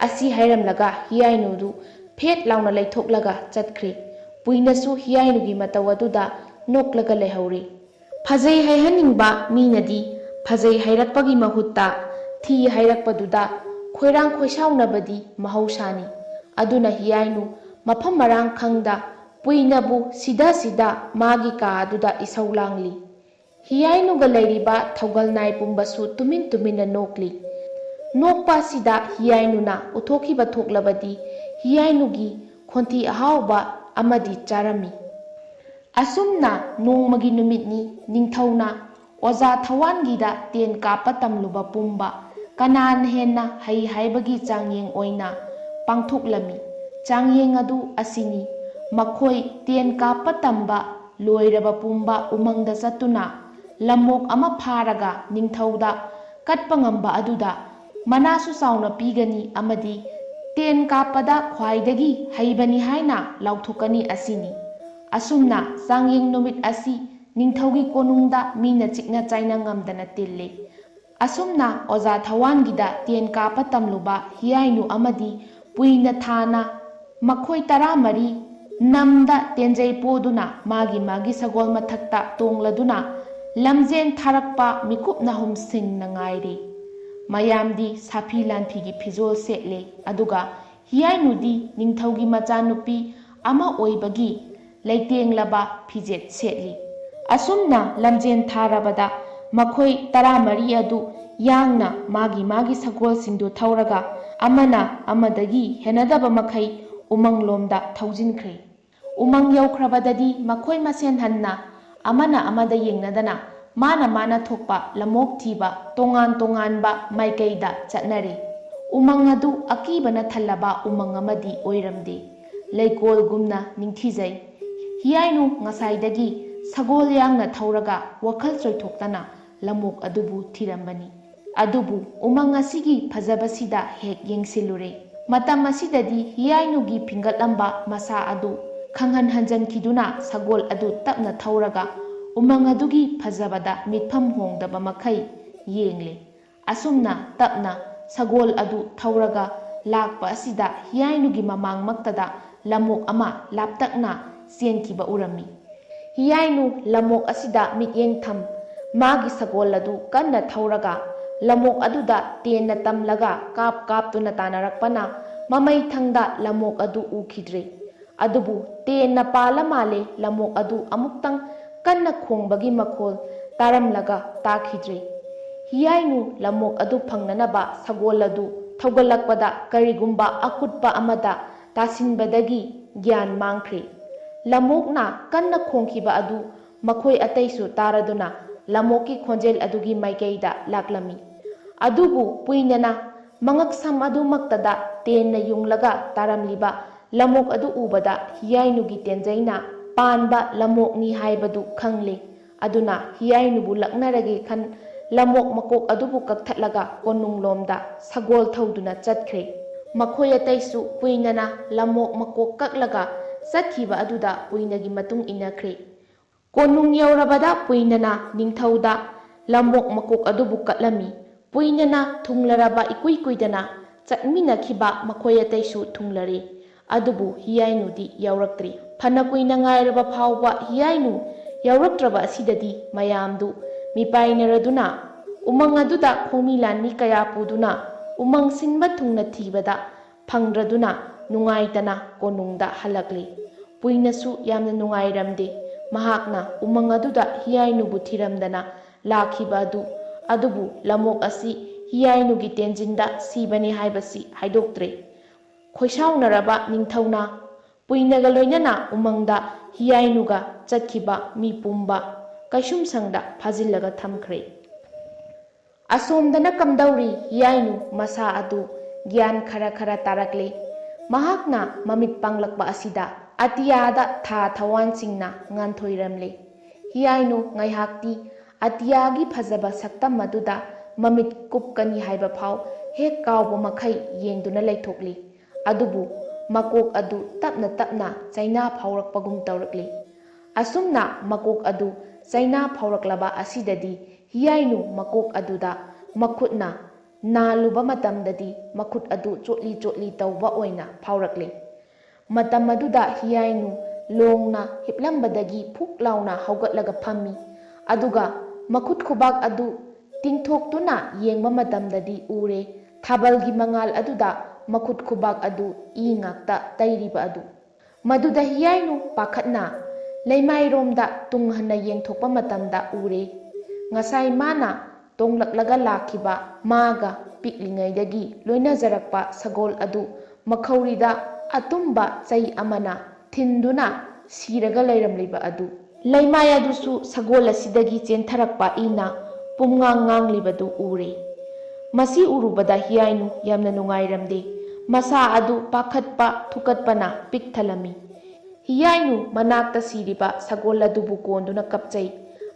ꯑꯁꯤ ꯍꯥꯏꯔꯝꯂꯒ ꯍꯤꯌꯥꯏꯅꯨꯗꯨ ꯐꯦꯠ ꯂꯥꯎꯅ ꯂꯩꯊꯣꯛꯂꯒ ꯆꯠꯈ꯭ꯔꯦ꯫ ꯄꯨꯏꯅꯁꯨ ꯍꯤꯌꯥꯏꯅꯨꯒꯤ ꯃꯇꯧ ꯑꯗꯨꯗ ꯅꯣꯛꯂꯒ ꯂꯩꯍꯧꯔꯦ꯫ ꯐꯖꯩ ꯍꯥꯏꯍꯟꯅꯤꯡꯕ ꯃꯤꯅꯗꯤ ꯐꯖꯩ ꯍꯥꯏꯔꯛꯄꯒꯤ ꯃꯍꯨꯠꯇ ꯊꯤ ꯍꯥꯏꯔꯛꯄꯗꯨꯗ ꯈꯣꯏꯔꯥꯡ ꯈꯣꯏꯁꯥꯎꯅꯕꯗꯤ ꯃꯍꯧꯁꯥꯅꯤ꯫ ꯑꯗꯨꯅ ꯍꯤꯌꯥꯏꯅꯨ ꯃꯐꯝ ꯃꯔꯥꯡ ꯈꯪꯗ ꯄꯨꯏꯅꯕꯨ ꯁꯤꯗ ꯁꯤꯗ ꯃꯥꯒꯤ ꯀꯥ ꯑꯗꯨꯗ ꯏꯁꯧ ꯂꯥꯡꯂꯤ꯫ ꯍꯤꯌꯥꯏꯅꯨꯒ ꯂꯩꯔꯤꯕ ꯊꯧꯒꯜ ꯅꯥꯏ ꯄꯨꯝꯕꯁꯨ ꯇꯨꯃꯤꯟ ꯇꯨꯃꯤꯟꯅ ꯅꯣꯛꯂꯤ꯫ ꯅꯣꯛꯄ ꯑꯁꯤꯗ ꯍꯤꯌꯥꯏꯅꯨꯅ ꯎꯠꯊꯣꯛꯈꯤꯕ ꯊꯣꯛꯂꯕꯗꯤ ꯍꯤꯌꯥꯏꯅꯨꯒꯤ ꯈꯣꯟꯊꯤ ꯑꯍꯥꯎꯕ ꯑꯃꯗꯤ ꯆꯥꯔꯝꯃꯤ꯫ ꯑꯁꯨꯝꯅ ꯅꯣꯡꯃꯒꯤ ꯅꯨꯃꯤꯠꯅꯤ ꯅꯤꯡꯊꯧꯅ ꯑꯣꯖꯥ ꯊꯋꯥꯟꯒꯤꯗ ꯇꯦꯟ ꯀꯥꯞꯄ ꯇꯝꯂꯨꯕ ꯄꯨꯝꯕ ꯀꯅꯥꯅ ꯍꯦꯟꯅ ꯍꯩ ꯍꯥꯏꯕꯒꯤ ꯆꯥꯡꯌꯦꯡ ꯑꯣꯏꯅ ꯄꯥꯡꯊꯣꯛꯂꯝꯃꯤ꯫ ꯆꯥꯡꯌꯦꯡ ꯑꯗꯨ ꯑꯁꯤꯅꯤ, ꯃꯈꯣꯏ ꯇꯦꯟ ꯀꯥꯞꯄ ꯇꯝꯕ ꯂꯣꯏꯔꯕ ꯄꯨꯝꯕ ꯎꯃꯪꯗ ꯆꯠꯇꯨꯅ ꯂꯝꯑꯣꯛ ꯑꯃ ꯐꯥꯔꯒ ꯅꯤꯡꯊꯧꯗ ꯀꯠꯄ ꯉꯝꯕ ꯑꯗꯨꯗ ꯃꯅꯥꯁꯨ ꯆꯥꯎꯅ ꯄꯤꯒꯅꯤ ꯑꯃꯗꯤ ꯇꯦꯟ ꯀꯥꯞꯄꯗ ꯈ꯭ꯋꯥꯏꯗꯒꯤ ꯍꯩꯕꯅꯤ ꯍꯥꯏꯅ ꯂꯥꯎꯊꯣꯛꯀꯅꯤ ꯑꯁꯤꯅꯤ꯫ ꯑꯁꯨꯝꯅ ꯆꯥꯡꯌꯦꯡ ꯅꯨꯃꯤꯠ ꯑꯁꯤ ꯅꯤꯡꯊꯧꯒꯤ ꯀꯣꯅꯨꯡꯗ ꯃꯤꯅ ꯆꯤꯛꯅ ꯆꯥꯏꯅ ꯉꯝꯗꯅ ꯇꯤꯜꯂꯤ꯫ ꯑꯁꯨꯝꯅ ꯑꯣꯖꯥ ꯊꯋꯥꯟꯒꯤꯗ ꯇꯦꯟ ꯀꯥꯞꯄ ꯇꯝꯂꯨꯕ ꯍꯤꯌꯥꯏꯅꯨ ꯑꯃꯗꯤ ꯄꯨꯏꯅ ꯊꯥꯅ ꯃꯈꯣꯏ ꯇꯔꯥꯃꯔꯤ ꯅꯝꯗ ꯇꯦꯟꯖꯩ ꯄꯣꯗꯨꯅ ꯃꯥꯒꯤ ꯃꯥꯒꯤ ꯁꯒꯣꯜ ꯃꯊꯛꯇ ꯇꯣꯡꯂꯗꯨꯅ ꯂꯝꯖꯦꯟ ꯊꯥꯔꯛꯄ ꯃꯤꯀꯨꯞ ꯅꯥꯍꯨꯝꯁꯤꯡꯅ ꯉꯥꯏꯔꯤ꯫ ꯃꯌꯥꯝꯗꯤ ꯁꯥꯐꯤ ꯂꯥꯟꯐꯤꯒꯤ ꯐꯤꯖꯣꯜ ꯁꯦꯠꯂꯦ, ꯑꯗꯨꯒ ꯍꯤꯌꯥꯏꯅꯨꯗꯤ ꯅꯤꯡꯊꯧꯒꯤ ꯃꯆꯥꯅꯨꯄꯤ ꯑꯃ ꯑꯣꯏꯕꯒꯤ ꯂꯩꯇꯦꯡꯂꯕ ꯐꯤꯖꯦꯠ ꯁꯦꯠꯂꯤ꯫ ꯑꯁꯨꯝꯅ ꯂꯝꯖꯦꯟ ꯊꯥꯔꯕꯗ ꯃꯈꯣꯏ ꯇꯔꯥꯃꯔꯤ ꯑꯗꯨ ꯌꯥꯡꯅ ꯃꯥꯒꯤ ꯃꯥꯒꯤ ꯁꯒꯣꯜꯁꯤꯡꯗꯨ ꯊꯧꯔꯒ ꯑꯃꯅ ꯑꯃꯗꯒꯤ ꯍꯦꯟꯅꯗꯕ ꯃꯈꯩ ꯎꯃꯪꯂꯣꯝꯗ ꯊꯧꯖꯤꯟꯈ꯭ꯔꯦ꯫ ꯎꯃꯪ ꯌꯧꯈ꯭ꯔꯕꯗꯗꯤ ꯃꯈꯣꯏ ꯃꯁꯦꯟ ꯍꯟꯅ ꯑꯃꯅ ꯑꯃꯗ ꯌꯦꯡꯅꯗꯅ ꯃꯥꯅ ꯃꯥꯅ ꯊꯣꯛꯄ ꯂꯝꯑꯣꯛ ꯊꯤꯕ ꯇꯣꯉꯥꯟ ꯇꯣꯉꯥꯟꯕ ꯃꯥꯏꯀꯩꯗ ꯆꯠꯅꯔꯦ꯫ ꯎꯃꯪ ꯑꯗꯨ ꯑꯀꯤꯕꯅ ꯊꯜꯂꯕ ꯎꯃꯪ ꯑꯃꯗꯤ ꯑꯣꯏꯔꯝꯗꯦ꯫ ꯂꯩꯀꯣꯜꯒꯨꯝꯅ ꯅꯤꯡꯊꯤꯖꯩ꯫ ꯍꯤꯌꯥꯏꯅꯨ ꯉꯁꯥꯏꯗꯒꯤ ꯁꯒꯣꯜ ꯌꯥꯡꯅ ꯊꯧꯔꯒ ꯋꯥꯈꯜ ꯆꯣꯏꯊꯣꯛꯇꯅ ꯂꯝꯑꯣꯛ ꯑꯗꯨꯕꯨ ꯊꯤꯔꯝꯕꯅꯤ꯫ ꯑꯗꯨꯕꯨ ꯎꯃꯪ ꯑꯁꯤꯒꯤ ꯐꯖꯕꯁꯤꯗ ꯍꯦꯛ ꯌꯦꯡꯁꯤꯜꯂꯨꯔꯦ꯫ ꯃꯇꯝ ꯑꯁꯤꯗꯗꯤ ꯍꯤꯌꯥꯏꯅꯨꯒꯤ ꯐꯤꯡꯒꯠꯂꯝꯕ ꯃꯁꯥ ꯑꯗꯨ ꯈꯪꯍꯟ ꯍꯟꯖꯟꯈꯤꯗꯨꯅ ꯁꯒꯣꯜ ꯑꯗꯨ ꯇꯞꯅ ꯊꯧꯔꯒ ꯎꯃꯪ ꯑꯗꯨꯒꯤ ꯐꯖꯕꯗ ꯃꯤꯠꯐꯝ ꯍꯣꯡꯗꯕ ꯃꯈꯩ ꯌꯦꯡꯂꯦ꯫ ꯑꯁꯨꯝꯅ ꯇꯞꯅ ꯁꯒꯣꯜ ꯑꯗꯨ ꯊꯧꯔꯒ ꯂꯥꯛꯄ ꯑꯁꯤꯗ ꯍꯤꯌꯥꯏꯅꯨꯒꯤ ꯃꯃꯥꯡꯃꯛꯇꯗ ꯂꯝꯑꯣꯛ ꯑꯃ ꯂꯥꯞꯇꯛꯅ ꯆꯦꯟꯈꯤꯕ ꯎꯔꯝꯃꯤ꯫ ꯍꯤꯌꯥꯏꯅꯨ ꯂꯝꯑꯣꯛ ꯑꯁꯤꯗ ꯃꯤꯠꯌꯦꯡ ꯊꯝ꯫ ꯃꯥꯒꯤ ꯁꯒꯣꯜ ꯑꯗꯨ ꯀꯟꯅ ꯊꯧꯔꯒ ꯂꯝꯑꯣꯛ ꯑꯗꯨꯗ ꯇꯦꯟꯅ ꯇꯝꯂꯒ ꯀꯥꯞ ꯀꯥꯞꯇꯨꯅ ꯇꯥꯟꯅꯔꯛꯄꯅ ꯃꯃꯩꯊꯪꯗ ꯂꯝꯑꯣꯛ ꯑꯗꯨ ꯎꯈꯤꯗ꯭ꯔꯦ꯫ ꯑꯗꯨꯕꯨ ꯇꯦꯟꯅ ꯄꯥꯜꯂ ꯃꯥꯜꯂꯦ ꯂꯝꯑꯣꯛ ꯑꯗꯨ ꯑꯃꯨꯛꯇꯪ ꯀꯟꯅ ꯈꯣꯡꯕꯒꯤ ꯃꯈꯣꯜ ꯇꯥꯔꯝꯂꯒ ꯇꯥꯈꯤꯗ꯭ꯔꯦ꯫ ꯍꯤꯌꯥꯏꯅꯨ ꯂꯝꯑꯣꯛ ꯑꯗꯨ ꯐꯪꯅꯅꯕ ꯁꯒꯣꯜ ꯑꯗꯨ ꯊꯧꯒꯠꯂꯛꯄꯗ ꯀꯔꯤꯒꯨꯝꯕ ꯑꯀꯨꯠꯄ ꯑꯃꯗ ꯇꯥꯁꯤꯟꯕꯗꯒꯤ ꯒ꯭ꯌꯥꯟ ꯃꯥꯡꯈ꯭ꯔꯦ꯫ ꯂꯝꯑꯣꯛꯅ ꯀꯟꯅ ꯈꯣꯡꯈꯤꯕ ꯑꯗꯨ ꯃꯈꯣꯏ ꯑꯇꯩꯁꯨ ꯇꯥꯔꯗꯨꯅ ꯂꯝꯑꯣꯛꯀꯤ ꯈꯣꯟꯖꯦꯜ ꯑꯗꯨꯒꯤ ꯃꯥꯏꯀꯩꯗ ꯂꯥꯛꯂꯝꯃꯤ꯫ ꯑꯗꯨꯕꯨ ꯄꯨꯏꯅꯅ ꯃꯉꯛꯁꯝ ꯑꯗꯨꯃꯛꯇꯗ ꯇꯦꯟꯅ ꯌꯨꯡꯂꯒ ꯇꯥꯔꯝꯂꯤꯕ ꯂꯝꯑꯣꯛ ꯑꯗꯨ ꯎꯕꯗ ꯍꯤꯌꯥꯏꯅꯨꯒꯤ ꯇꯦꯟꯖꯩꯅ ꯄꯥꯟꯕ ꯂꯝꯑꯣꯛꯅꯤ ꯍꯥꯏꯕꯗꯨ ꯈꯪꯂꯦ꯫ ꯑꯗꯨꯅ ꯍꯤꯌꯥꯏꯅꯨꯕꯨ ꯂꯛꯅꯔꯒꯦ ꯈꯟ ꯂꯝꯑꯣꯛ ꯃꯀꯣꯛ ꯑꯗꯨꯕꯨ ꯀꯛꯊꯠꯂꯒ ꯀꯣꯅꯨꯡꯂꯣꯝꯗ ꯁꯒꯣꯜ ꯊꯧꯗꯨꯅ ꯆꯠꯈ꯭ꯔꯦ꯫ ꯃꯈꯣꯏ ꯑꯇꯩꯁꯨ ꯄꯨꯏꯅꯅ ꯂꯝꯑꯣꯛ ꯃꯀꯣꯛ ꯀꯛꯂꯒ ꯆꯠꯈꯤꯕ ꯑꯗꯨꯗ ꯄꯨꯏꯅꯒꯤ ꯃꯇꯨꯡ ꯏꯟꯅꯈ꯭ꯔꯦ꯫ ꯀꯣꯅꯨꯡ ꯌꯧꯔꯕꯗ ꯄꯨꯏꯅꯅ ꯅꯤꯡꯊꯧꯗ ꯂꯝꯑꯣꯛ ꯃꯀꯣꯛ ꯑꯗꯨꯕꯨ ꯀꯠꯂꯝꯃꯤ꯫ ꯄꯨꯏꯅꯅ ꯊꯨꯡꯂꯔꯕ ꯏꯀꯨꯏ ꯀꯨꯏꯗꯅ ꯆꯠꯃꯤꯟꯅꯈꯤꯕ ꯃꯈꯣꯏ ꯑꯇꯩꯁꯨ ꯊꯨꯡꯂꯔꯦ꯫ ꯑꯗꯨꯕꯨ ꯍꯤꯌꯥꯏꯅꯨꯗꯤ ꯌꯥꯎꯔꯛꯇ꯭ꯔꯤ꯫ ꯐꯅ ꯀꯨꯏꯅ ꯉꯥꯏꯔꯕ ꯐꯥꯎꯕ ꯍꯤꯌꯥꯏꯅꯨ ꯌꯥꯎꯔꯛꯇ꯭ꯔꯕ ꯑꯁꯤꯗꯗꯤ ꯃꯌꯥꯝꯗꯨ ꯃꯤꯄꯥꯏꯅꯔꯗꯨꯅ ꯎꯃꯪ ꯑꯗꯨꯗ ꯈꯣꯡꯃꯤ ꯂꯥꯟꯃꯤ ꯀꯌꯥ ꯄꯨꯗꯨꯅ ꯎꯃꯪ ꯁꯤꯟꯕ ꯊꯨꯡꯅ ꯊꯤꯕꯗ ꯐꯪꯗ꯭ꯔꯗꯨꯅ ꯅꯨꯡꯉꯥꯏꯇꯅ ꯀꯣꯅꯨꯡꯗ ꯍꯜꯂꯛꯂꯤ꯫ ꯄꯨꯏꯅꯁꯨ ꯌꯥꯝꯅ ꯅꯨꯡꯉꯥꯏꯔꯝꯗꯦ꯫ ꯃꯍꯥꯛꯅ ꯎꯃꯪ ꯑꯗꯨꯗ ꯍꯤꯌꯥꯏꯅꯨꯕꯨ ꯊꯤꯔꯝꯗꯅ ꯂꯥꯛꯈꯤꯕ ꯑꯗꯨ꯫ ꯑꯗꯨꯕꯨ ꯂꯝꯑꯣꯛ ꯑꯁꯤ ꯍꯤꯌꯥꯏꯅꯨꯒꯤ ꯇꯦꯟꯖꯤꯟꯗ ꯁꯤꯕꯅꯤ ꯍꯥꯏꯕꯁꯤ ꯍꯥꯏꯗꯣꯛꯇ꯭ꯔꯦ꯫ ꯈꯣꯏꯁꯥꯎꯅꯔꯕ ꯅꯤꯡꯊꯧꯅ ꯄꯨꯏꯅꯒ ꯂꯣꯏꯅꯅ ꯎꯃꯪꯗ ꯍꯤꯌꯥꯏꯅꯨꯒ ꯆꯠꯈꯤꯕ ꯃꯤ ꯄꯨꯝꯕ ꯀꯩꯁꯨꯝꯁꯪꯗ ꯐꯥꯖꯤꯜꯂꯒ ꯊꯝꯈ꯭ꯔꯦ꯫ ꯑꯁꯣꯝꯗꯅ ꯀꯝꯗꯧꯔꯤ? ꯍꯤꯌꯥꯏꯅꯨ ꯃꯁꯥ ꯑꯗꯨ ꯒ꯭ꯌꯥꯟ ꯈꯔ ꯈꯔ ꯇꯥꯔꯛꯂꯦ꯫ ꯃꯍꯥꯛꯅ ꯃꯃꯤꯠ ꯄꯥꯡꯂꯛꯄ ꯑꯁꯤꯗ ꯑꯇꯤꯌꯥꯗ ꯊꯥ ꯊꯋꯥꯟꯁꯤꯡꯅ ꯉꯥꯟꯊꯣꯏꯔꯝꯂꯦ꯫ ꯍꯤꯌꯥꯏꯅꯨ ꯉꯥꯏꯍꯥꯛꯇꯤ ꯑꯇꯤꯌꯥꯒꯤ ꯐꯖꯕ ꯁꯛꯇꯝ ꯑꯗꯨꯗ ꯃꯃꯤꯠ ꯀꯨꯞꯀꯅꯤ ꯍꯥꯏꯕ ꯐꯥꯎ ꯍꯦꯛ ꯀꯥꯎꯕ ꯃꯈꯩ ꯌꯦꯡꯗꯨꯅ ꯂꯩꯊꯣꯛꯂꯤ꯫ ꯑꯗꯨꯕꯨ ꯃꯀꯣꯛ ꯑꯗꯨ ꯇꯞꯅ ꯇꯞꯅ ꯆꯩꯅꯥ ꯐꯥꯎꯔꯛꯄꯒꯨꯝ ꯇꯧꯔꯛꯂꯤ꯫ ꯑꯁꯨꯝꯅ ꯃꯀꯣꯛ ꯑꯗꯨ ꯆꯩꯅꯥ ꯐꯥꯎꯔꯛꯂꯕ ꯑꯁꯤꯗꯗꯤ ꯍꯤꯌꯥꯏꯅꯨ ꯃꯀꯣꯛ ꯑꯗꯨꯗ ꯃꯈꯨꯠꯅ ꯅꯥꯜꯂꯨꯕ ꯃꯇꯝꯗꯗꯤ ꯃꯈꯨꯠ ꯑꯗꯨ ꯆꯣꯠꯂꯤ ꯆꯣꯠꯂꯤ ꯇꯧꯕ ꯑꯣꯏꯅ ꯐꯥꯎꯔꯛꯂꯤ꯫ ꯃꯇꯝ ꯑꯗꯨꯗ ꯍꯤꯌꯥꯏꯅꯨ ꯂꯣꯡꯅ ꯍꯤꯞꯂꯝꯕꯗꯒꯤ ꯐꯨꯛ ꯂꯥꯎꯅ ꯍꯧꯒꯠꯂꯒ ꯐꯝꯃꯤ꯫ ꯑꯗꯨꯒ ꯃꯈꯨꯠ ꯈꯨꯕꯥꯛ ꯑꯗꯨ ꯇꯤꯡꯊꯣꯛꯇꯨꯅ ꯌꯦꯡꯕ ꯃꯇꯝꯗꯗꯤ ꯎꯔꯦ, ꯊꯥꯕꯜꯒꯤ ꯃꯉꯥꯜ ꯑꯗꯨꯗ ꯃꯈꯨꯠ ꯈꯨꯕꯥꯛ ꯑꯗꯨ ꯏ ꯉꯥꯛꯇ ꯇꯩꯔꯤꯕ ꯑꯗꯨ꯫ ꯃꯗꯨꯗ ꯍꯤꯌꯥꯏꯅꯨ ꯄꯥꯈꯠꯅ ꯂꯩꯃꯥꯏꯔꯣꯝꯗ ꯇꯨꯡ ꯍꯟꯅ ꯌꯦꯡꯊꯣꯛꯄ ꯃꯇꯝꯗ ꯎꯔꯦ, ꯉꯁꯥꯏ ꯃꯥꯅ ꯇꯣꯡꯂꯛꯂꯒ ꯂꯥꯛꯈꯤꯕ, ꯃꯥꯒ ꯄꯤꯛꯂꯤꯉꯩꯗꯒꯤ ꯂꯣꯏꯅꯖꯔꯛꯄ ꯁꯒꯣꯜ ꯑꯗꯨ ꯃꯈꯧꯔꯤꯗ ꯑꯇꯨꯝꯕ ꯆꯩ ꯑꯃꯅ ꯊꯤꯟꯗꯨꯅ ꯁꯤꯔꯒ ꯂꯩꯔꯝꯂꯤꯕ ꯑꯗꯨ, ꯂꯩꯃꯥꯏ ꯑꯗꯨꯁꯨ ꯁꯒꯣꯜ ꯑꯁꯤꯗꯒꯤ ꯆꯦꯟꯊꯔꯛꯄ ꯏꯅ ꯄꯨꯝꯉꯥꯡ ꯉꯥꯡꯂꯤꯕꯗꯨ ꯎꯔꯦ꯫ ꯃꯁꯤ ꯎꯔꯨꯕꯗ ꯍꯤꯌꯥꯏꯅꯨ ꯌꯥꯝꯅ ꯅꯨꯡꯉꯥꯏꯔꯝꯗꯦ꯫ ꯃꯁꯥ ꯑꯗꯨ ꯄꯥꯈꯠꯄ ꯊꯨꯀꯠꯄꯅ ꯄꯤꯛ ꯊꯜꯂꯝꯃꯤ꯫ ꯍꯤꯌꯥꯏꯅꯨ ꯃꯅꯥꯛꯇ ꯁꯤꯔꯤꯕ ꯁꯒꯣꯜ ꯑꯗꯨꯕꯨ ꯀꯣꯟꯗꯨꯅ ꯀꯞꯆꯩ꯫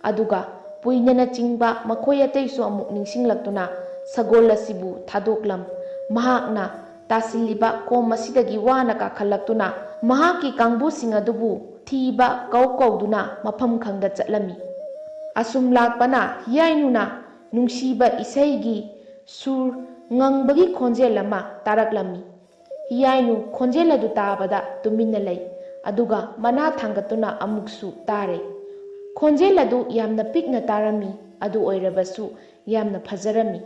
ꯑꯗꯨꯒ ꯄꯨꯏꯅꯅꯆꯤꯡꯕ ꯃꯈꯣꯏ ꯑꯇꯩꯁꯨ ꯑꯃꯨꯛ ꯅꯤꯡꯁꯤꯡꯂꯛꯇꯨꯅ ꯁꯒꯣꯜ ꯑꯁꯤꯕꯨ ꯊꯥꯗꯣꯛꯂꯝ꯫ ꯃꯍꯥꯛꯅ ꯇꯥꯁꯤꯜꯂꯤꯕ ꯀꯣꯝ ꯑꯁꯤꯗꯒꯤ ꯋꯥꯅ ꯀꯥꯈꯠꯂꯛꯇꯨꯅ ꯃꯍꯥꯛꯀꯤ ꯀꯥꯡꯕꯨꯁꯤꯡ ꯑꯗꯨꯕꯨ ꯊꯤꯕ ꯀꯧ ꯀꯧꯗꯨꯅ ꯃꯐꯝ ꯈꯪꯗ ꯆꯠꯂꯝꯃꯤ꯫ ꯑꯁꯨꯝ ꯂꯥꯛꯄꯅ ꯍꯤꯌꯥꯏꯅꯨꯅ ꯅꯨꯡꯁꯤꯕ ꯏꯁꯩꯒꯤ ꯁꯨꯔ ꯉꯪꯕꯒꯤ ꯈꯣꯟꯖꯦꯜ ꯑꯃ ꯇꯥꯔꯛꯂꯝꯃꯤ꯫ ꯍꯤꯌꯥꯏꯅꯨ ꯈꯣꯟꯖꯦꯜ ꯑꯗꯨ ꯇꯥꯕꯗ ꯇꯨꯃꯤꯟꯅ ꯂꯩ, ꯑꯗꯨꯒ ꯃꯅꯥ ꯊꯥꯡꯒꯠꯇꯨꯅ ꯑꯃꯨꯛꯁꯨ ꯇꯥꯔꯦ꯫ ꯈꯣꯟꯖꯦꯜ ꯑꯗꯨ ꯌꯥꯝꯅ ꯄꯤꯛꯅ ꯇꯥꯔꯝꯃꯤ, ꯑꯗꯨ ꯑꯣꯏꯔꯕꯁꯨ ꯌꯥꯝꯅ ꯐꯖꯔꯝꯃꯤ꯫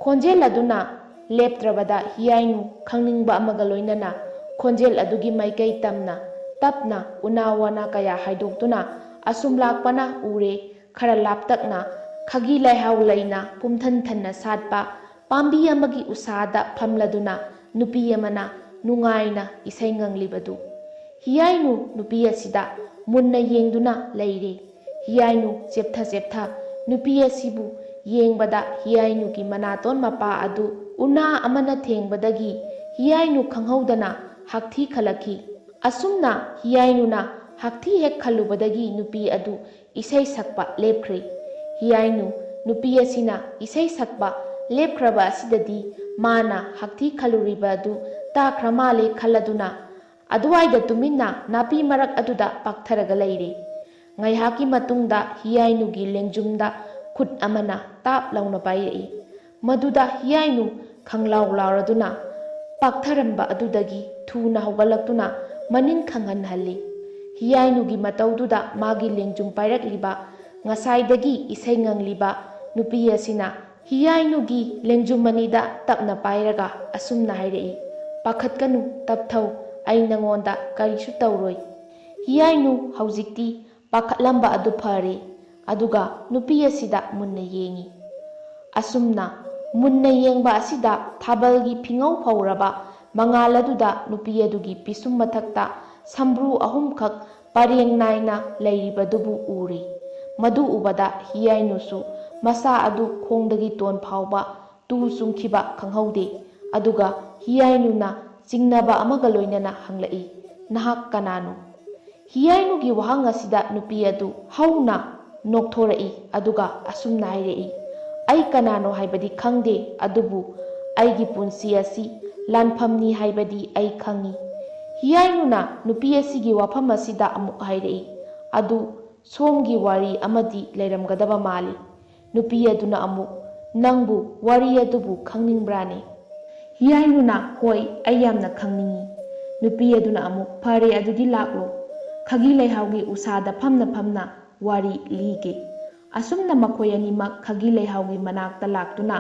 ꯈꯣꯟꯖꯦꯜ ꯑꯗꯨꯅ ꯂꯦꯞꯇ꯭ꯔꯕꯗ ꯍꯤꯌꯥꯏꯅꯨ ꯈꯪꯅꯤꯡꯕ ꯑꯃꯒ ꯂꯣꯏꯅꯅ ꯈꯣꯟꯖꯦꯜ ꯑꯗꯨꯒꯤ ꯃꯥꯏꯀꯩ ꯇꯝꯅ, ꯇꯞꯅ ꯎꯅꯥ ꯋꯥꯅꯥ ꯀꯌꯥ ꯍꯥꯏꯗꯣꯛꯇꯨꯅ ꯑꯁꯨꯝ ꯂꯥꯛꯄꯅ ꯎꯔꯦ꯫ ꯈꯔ ꯂꯥꯞꯇꯛꯅ ꯈꯥꯒꯤ ꯂꯩꯍꯥꯎ ꯂꯩꯅ ꯄꯨꯝꯊꯟ ꯊꯟꯅ ꯁꯥꯠꯄ ꯄꯥꯝꯕꯤ ꯑꯃꯒꯤ ꯎꯁꯥꯗ ꯐꯝꯂꯗꯨꯅ ꯅꯨꯄꯤ ꯑꯃꯅ ꯅꯨꯡꯉꯥꯏꯅ ꯏꯁꯩ ꯉꯪꯂꯤꯕꯗꯨ꯫ ꯍꯤꯌꯥꯏꯅꯨ ꯅꯨꯄꯤ ꯑꯁꯤꯗ ꯃꯨꯟꯅ ꯌꯦꯡꯗꯨꯅ ꯂꯩꯔꯤ꯫ ꯍꯤꯌꯥꯏꯅꯨ ꯆꯦꯞꯊ ꯆꯦꯞꯊ ꯅꯨꯄꯤ ꯑꯁꯤꯕꯨ ꯌꯦꯡꯕꯗ ꯍꯤꯌꯥꯏꯅꯨꯒꯤ ꯃꯅꯥꯇꯣꯟ ꯃꯄꯥ ꯑꯗꯨ ꯎꯅꯥ ꯑꯃꯅ ꯊꯦꯡꯕꯗꯒꯤ ꯍꯤꯌꯥꯏꯅꯨ ꯈꯪꯍꯧꯗꯅ ꯍꯥꯛꯊꯤ ꯈꯜꯂꯛꯈꯤ꯫ ꯑꯁꯨꯝꯅ ꯍꯤꯌꯥꯏꯅꯨꯅ ꯍꯥꯛꯊꯤ ꯍꯦꯛ ꯈꯜꯂꯨꯕꯗꯒꯤ ꯅꯨꯄꯤ ꯑꯗꯨ ꯏꯁꯩ ꯁꯛꯄ ꯂꯦꯞꯈ꯭ꯔꯦ꯫ ꯍꯤꯌꯥꯏꯅꯨ ꯅꯨꯄꯤ ꯑꯁꯤꯅ ꯏꯁꯩ ꯁꯛꯄ ꯂꯦꯞꯈ꯭ꯔꯕ ꯑꯁꯤꯗꯗꯤ ꯃꯥꯅ ꯍꯥꯛꯊꯤ ꯈꯜꯂꯨꯔꯤꯕ ꯑꯗꯨ ꯇꯥꯈ꯭ꯔ ꯃꯥꯜꯂꯦ ꯈꯜꯂꯗꯨꯅ ꯑꯗꯨꯋꯥꯏꯗ ꯇꯨꯃꯤꯟꯅ ꯅꯥꯄꯤ ꯃꯔꯛ ꯑꯗꯨꯗ ꯄꯥꯛꯊꯔꯒ ꯂꯩꯔꯦ꯫ ꯉꯥꯏꯍꯥꯛꯀꯤ ꯃꯇꯨꯡꯗ ꯍꯤꯌꯥꯏꯅꯨꯒꯤ ꯂꯦꯡꯖꯨꯝꯗ ꯈꯨꯠ ꯑꯃꯅ ꯇꯥꯞ ꯂꯥꯎꯅ ꯄꯥꯏꯔꯛꯏ꯫ ꯃꯗꯨꯗ ꯍꯤꯌꯥꯏꯅꯨ ꯈꯪꯂꯥꯎ ꯂꯥꯎꯔꯗꯨꯅ ꯄꯥꯛꯊꯔꯝꯕ ꯑꯗꯨꯗꯒꯤ ꯊꯨꯅ ꯍꯧꯒꯠꯂꯛꯇꯨꯅ ꯃꯅꯤꯡ ꯈꯪꯍꯟꯍꯜꯂꯤ꯫ ꯍꯤꯌꯥꯏꯅꯨꯒꯤ ꯃꯇꯧꯗꯨꯗ ꯃꯥꯒꯤ ꯂꯦꯡꯖꯨꯝ ꯄꯥꯏꯔꯛꯂꯤꯕ, ꯉꯁꯥꯏꯗꯒꯤ ꯏꯁꯩ ꯉꯪꯂꯤꯕ ꯅꯨꯄꯤ ꯑꯁꯤꯅ ꯍꯤꯌꯥꯏꯅꯨꯒꯤ ꯂꯦꯡꯖꯨꯝ ꯑꯅꯤꯗ ꯇꯞꯅ ꯄꯥꯏꯔꯒ ꯑꯁꯨꯝꯅ ꯍꯥꯏꯔꯛꯏ, "ꯄꯥꯈꯠꯀꯅꯨ, ꯇꯞꯊꯧ, ꯑꯩ ꯅꯉꯣꯟꯗ ꯀꯔꯤꯁꯨ ꯇꯧꯔꯣꯏ꯫" ꯍꯤꯌꯥꯏꯅꯨ ꯍꯧꯖꯤꯛꯇꯤ ꯄꯥꯈꯠꯂꯝꯕ ꯑꯗꯨ ꯐꯔꯦ꯫ ꯑꯗꯨꯒ ꯅꯨꯄꯤ ꯑꯁꯤꯗ ꯃꯨꯟꯅ ꯌꯦꯡꯏ꯫ ꯑꯁꯨꯝꯅ ꯃꯨꯟꯅ ꯌꯦꯡꯕ ꯑꯁꯤꯗ ꯊꯥꯕꯜꯒꯤ ꯐꯤꯉꯧ ꯐꯧꯔꯕ ꯃꯉꯥꯜ ꯑꯗꯨꯗ ꯅꯨꯄꯤ ꯑꯗꯨꯒꯤ ꯄꯤꯁꯨꯝ ꯃꯊꯛꯇ ꯁꯝꯕ꯭ꯔꯨ ꯑꯍꯨꯝꯈꯛ ꯄꯔꯦꯡ ꯅꯥꯏꯅ ꯂꯩꯔꯤꯕꯗꯨꯕꯨ ꯎꯔꯤ꯫ ꯃꯗꯨ ꯎꯕꯗ ꯍꯤꯌꯥꯏꯅꯨꯁꯨ ꯃꯁꯥ ꯑꯗꯨ ꯈꯣꯡꯗꯒꯤ ꯇꯣꯟ ꯐꯥꯎꯕ ꯇꯨ ꯆꯨꯡꯈꯤꯕ ꯈꯪꯍꯧꯗꯦ꯫ ꯑꯗꯨꯒ ꯍꯤꯌꯥꯏꯅꯨꯅ ꯆꯤꯡꯅꯕ ꯑꯃꯒ ꯂꯣꯏꯅꯅ ꯍꯪꯂꯛꯏ, "ꯅꯍꯥꯛ ꯀꯅꯥꯅꯣ?" ꯍꯤꯌꯥꯏꯅꯨꯒꯤ ꯋꯥꯍꯪ ꯑꯁꯤꯗ ꯅꯨꯄꯤ ꯑꯗꯨ ꯍꯧꯅ ꯅꯣꯛꯊꯣꯔꯛꯏ, ꯑꯗꯨꯒ ꯑꯁꯨꯝꯅ ꯍꯥꯏꯔꯛꯏ, "ꯑꯩ ꯀꯅꯥꯅꯣ ꯍꯥꯏꯕꯗꯤ ꯈꯪꯗꯦ, ꯑꯗꯨꯕꯨ ꯑꯩꯒꯤ ꯄꯨꯟꯁꯤ ꯑꯁꯤ ꯂꯥꯟꯐꯝꯅꯤ ꯍꯥꯏꯕꯗꯤ ꯑꯩ ꯈꯪꯏ꯫" ꯍꯤꯌꯥꯏꯅꯨꯅ ꯅꯨꯄꯤ ꯑꯁꯤꯒꯤ ꯋꯥꯐꯝ ꯑꯁꯤꯗ ꯑꯃꯨꯛ ꯍꯥꯏꯔꯛꯏ, "ꯑꯗꯨ ꯁꯣꯝꯒꯤ ꯋꯥꯔꯤ ꯑꯃꯗꯤ ꯂꯩꯔꯝꯒꯗꯕ ꯃꯥꯜꯂꯤ꯫" ꯅꯨꯄꯤ ꯑꯗꯨꯅ ꯑꯃꯨꯛ, "ꯅꯪꯕꯨ ꯋꯥꯔꯤ ꯑꯗꯨꯕꯨ ꯈꯪꯅꯤꯡꯕ꯭ꯔꯥꯅꯦ?" ꯍꯤꯌꯥꯏꯅꯨꯅ, "ꯍꯣꯏ, ꯑꯩ ꯌꯥꯝꯅ ꯈꯪꯅꯤꯡꯏ꯫" ꯅꯨꯄꯤ ꯑꯗꯨꯅ ꯑꯃꯨꯛ, "ꯐꯔꯦ, ꯑꯗꯨꯗꯤ ꯂꯥꯛꯂꯣ꯫ ꯈꯥꯒꯤ ꯂꯩꯍꯥꯎꯒꯤ ꯎꯁꯥꯗ ꯐꯝꯅ ꯐꯝꯅ ꯋꯥꯔꯤ ꯂꯤꯒꯦ꯫" ꯑꯁꯨꯝꯅ ꯃꯈꯣꯏ ꯑꯅꯤꯃꯛ ꯈꯥꯒꯤ ꯂꯩꯍꯥꯎꯒꯤ ꯃꯅꯥꯛꯇ ꯂꯥꯛꯇꯨꯅ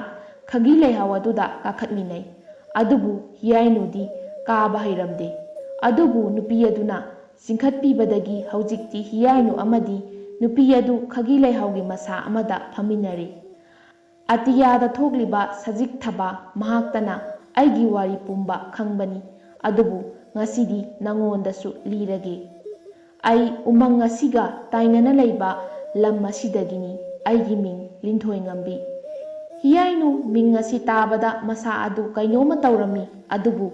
ꯈꯥꯒꯤ ꯂꯩꯍꯥꯎ ꯑꯗꯨꯗ ꯀꯥꯈꯠꯃꯤꯟꯅꯩ꯫ ꯑꯗꯨꯕꯨ ꯍꯤꯌꯥꯏꯅꯨꯗꯤ ꯀꯥꯕ ꯍꯩꯔꯝꯗꯦ꯫ ꯑꯗꯨꯕꯨ ꯅꯨꯄꯤ ꯑꯗꯨꯅ ꯆꯤꯡꯈꯠꯄꯤꯕꯗꯒꯤ ꯍꯧꯖꯤꯛꯇꯤ ꯍꯤꯌꯥꯏꯅꯨ ꯑꯃꯗꯤ ꯅꯨꯄꯤ ꯑꯗꯨ ꯈꯥꯒꯤ ꯂꯩꯍꯥꯎꯒꯤ ꯃꯁꯥ ꯑꯃꯗ ꯐꯝꯃꯤꯟꯅꯔꯦ꯫ ꯑꯇꯤꯌꯥꯗ ꯊꯣꯛꯂꯤꯕ ꯁꯖꯤꯛ ꯊꯕꯥ ꯃꯍꯥꯛꯇꯅ ꯑꯩꯒꯤ ꯋꯥꯔꯤ ꯄꯨꯝꯕ ꯈꯪꯕꯅꯤ, ꯑꯗꯨꯕꯨ ꯉꯁꯤꯗꯤ ꯅꯉꯣꯟꯗꯁꯨ ꯂꯤꯔꯒꯦ꯫ ꯑꯩ ꯎꯃꯪ ꯑꯁꯤꯒ ꯇꯥꯏꯅꯅ ꯂꯩꯕ ꯂꯝ ꯑꯁꯤꯗꯒꯤꯅꯤ꯫ ꯑꯩꯒꯤ ꯃꯤꯡ ꯂꯤꯟꯊꯣꯏꯉꯝꯕꯤ꯫ ꯍꯤꯌꯥꯏꯅꯨ ꯃꯤꯡ ꯑꯁꯤ ꯇꯥꯕꯗ ꯃꯁꯥ ꯑꯗꯨ ꯀꯩꯅꯣꯝꯃ ꯇꯧꯔꯝꯃꯤ, ꯑꯗꯨꯕꯨ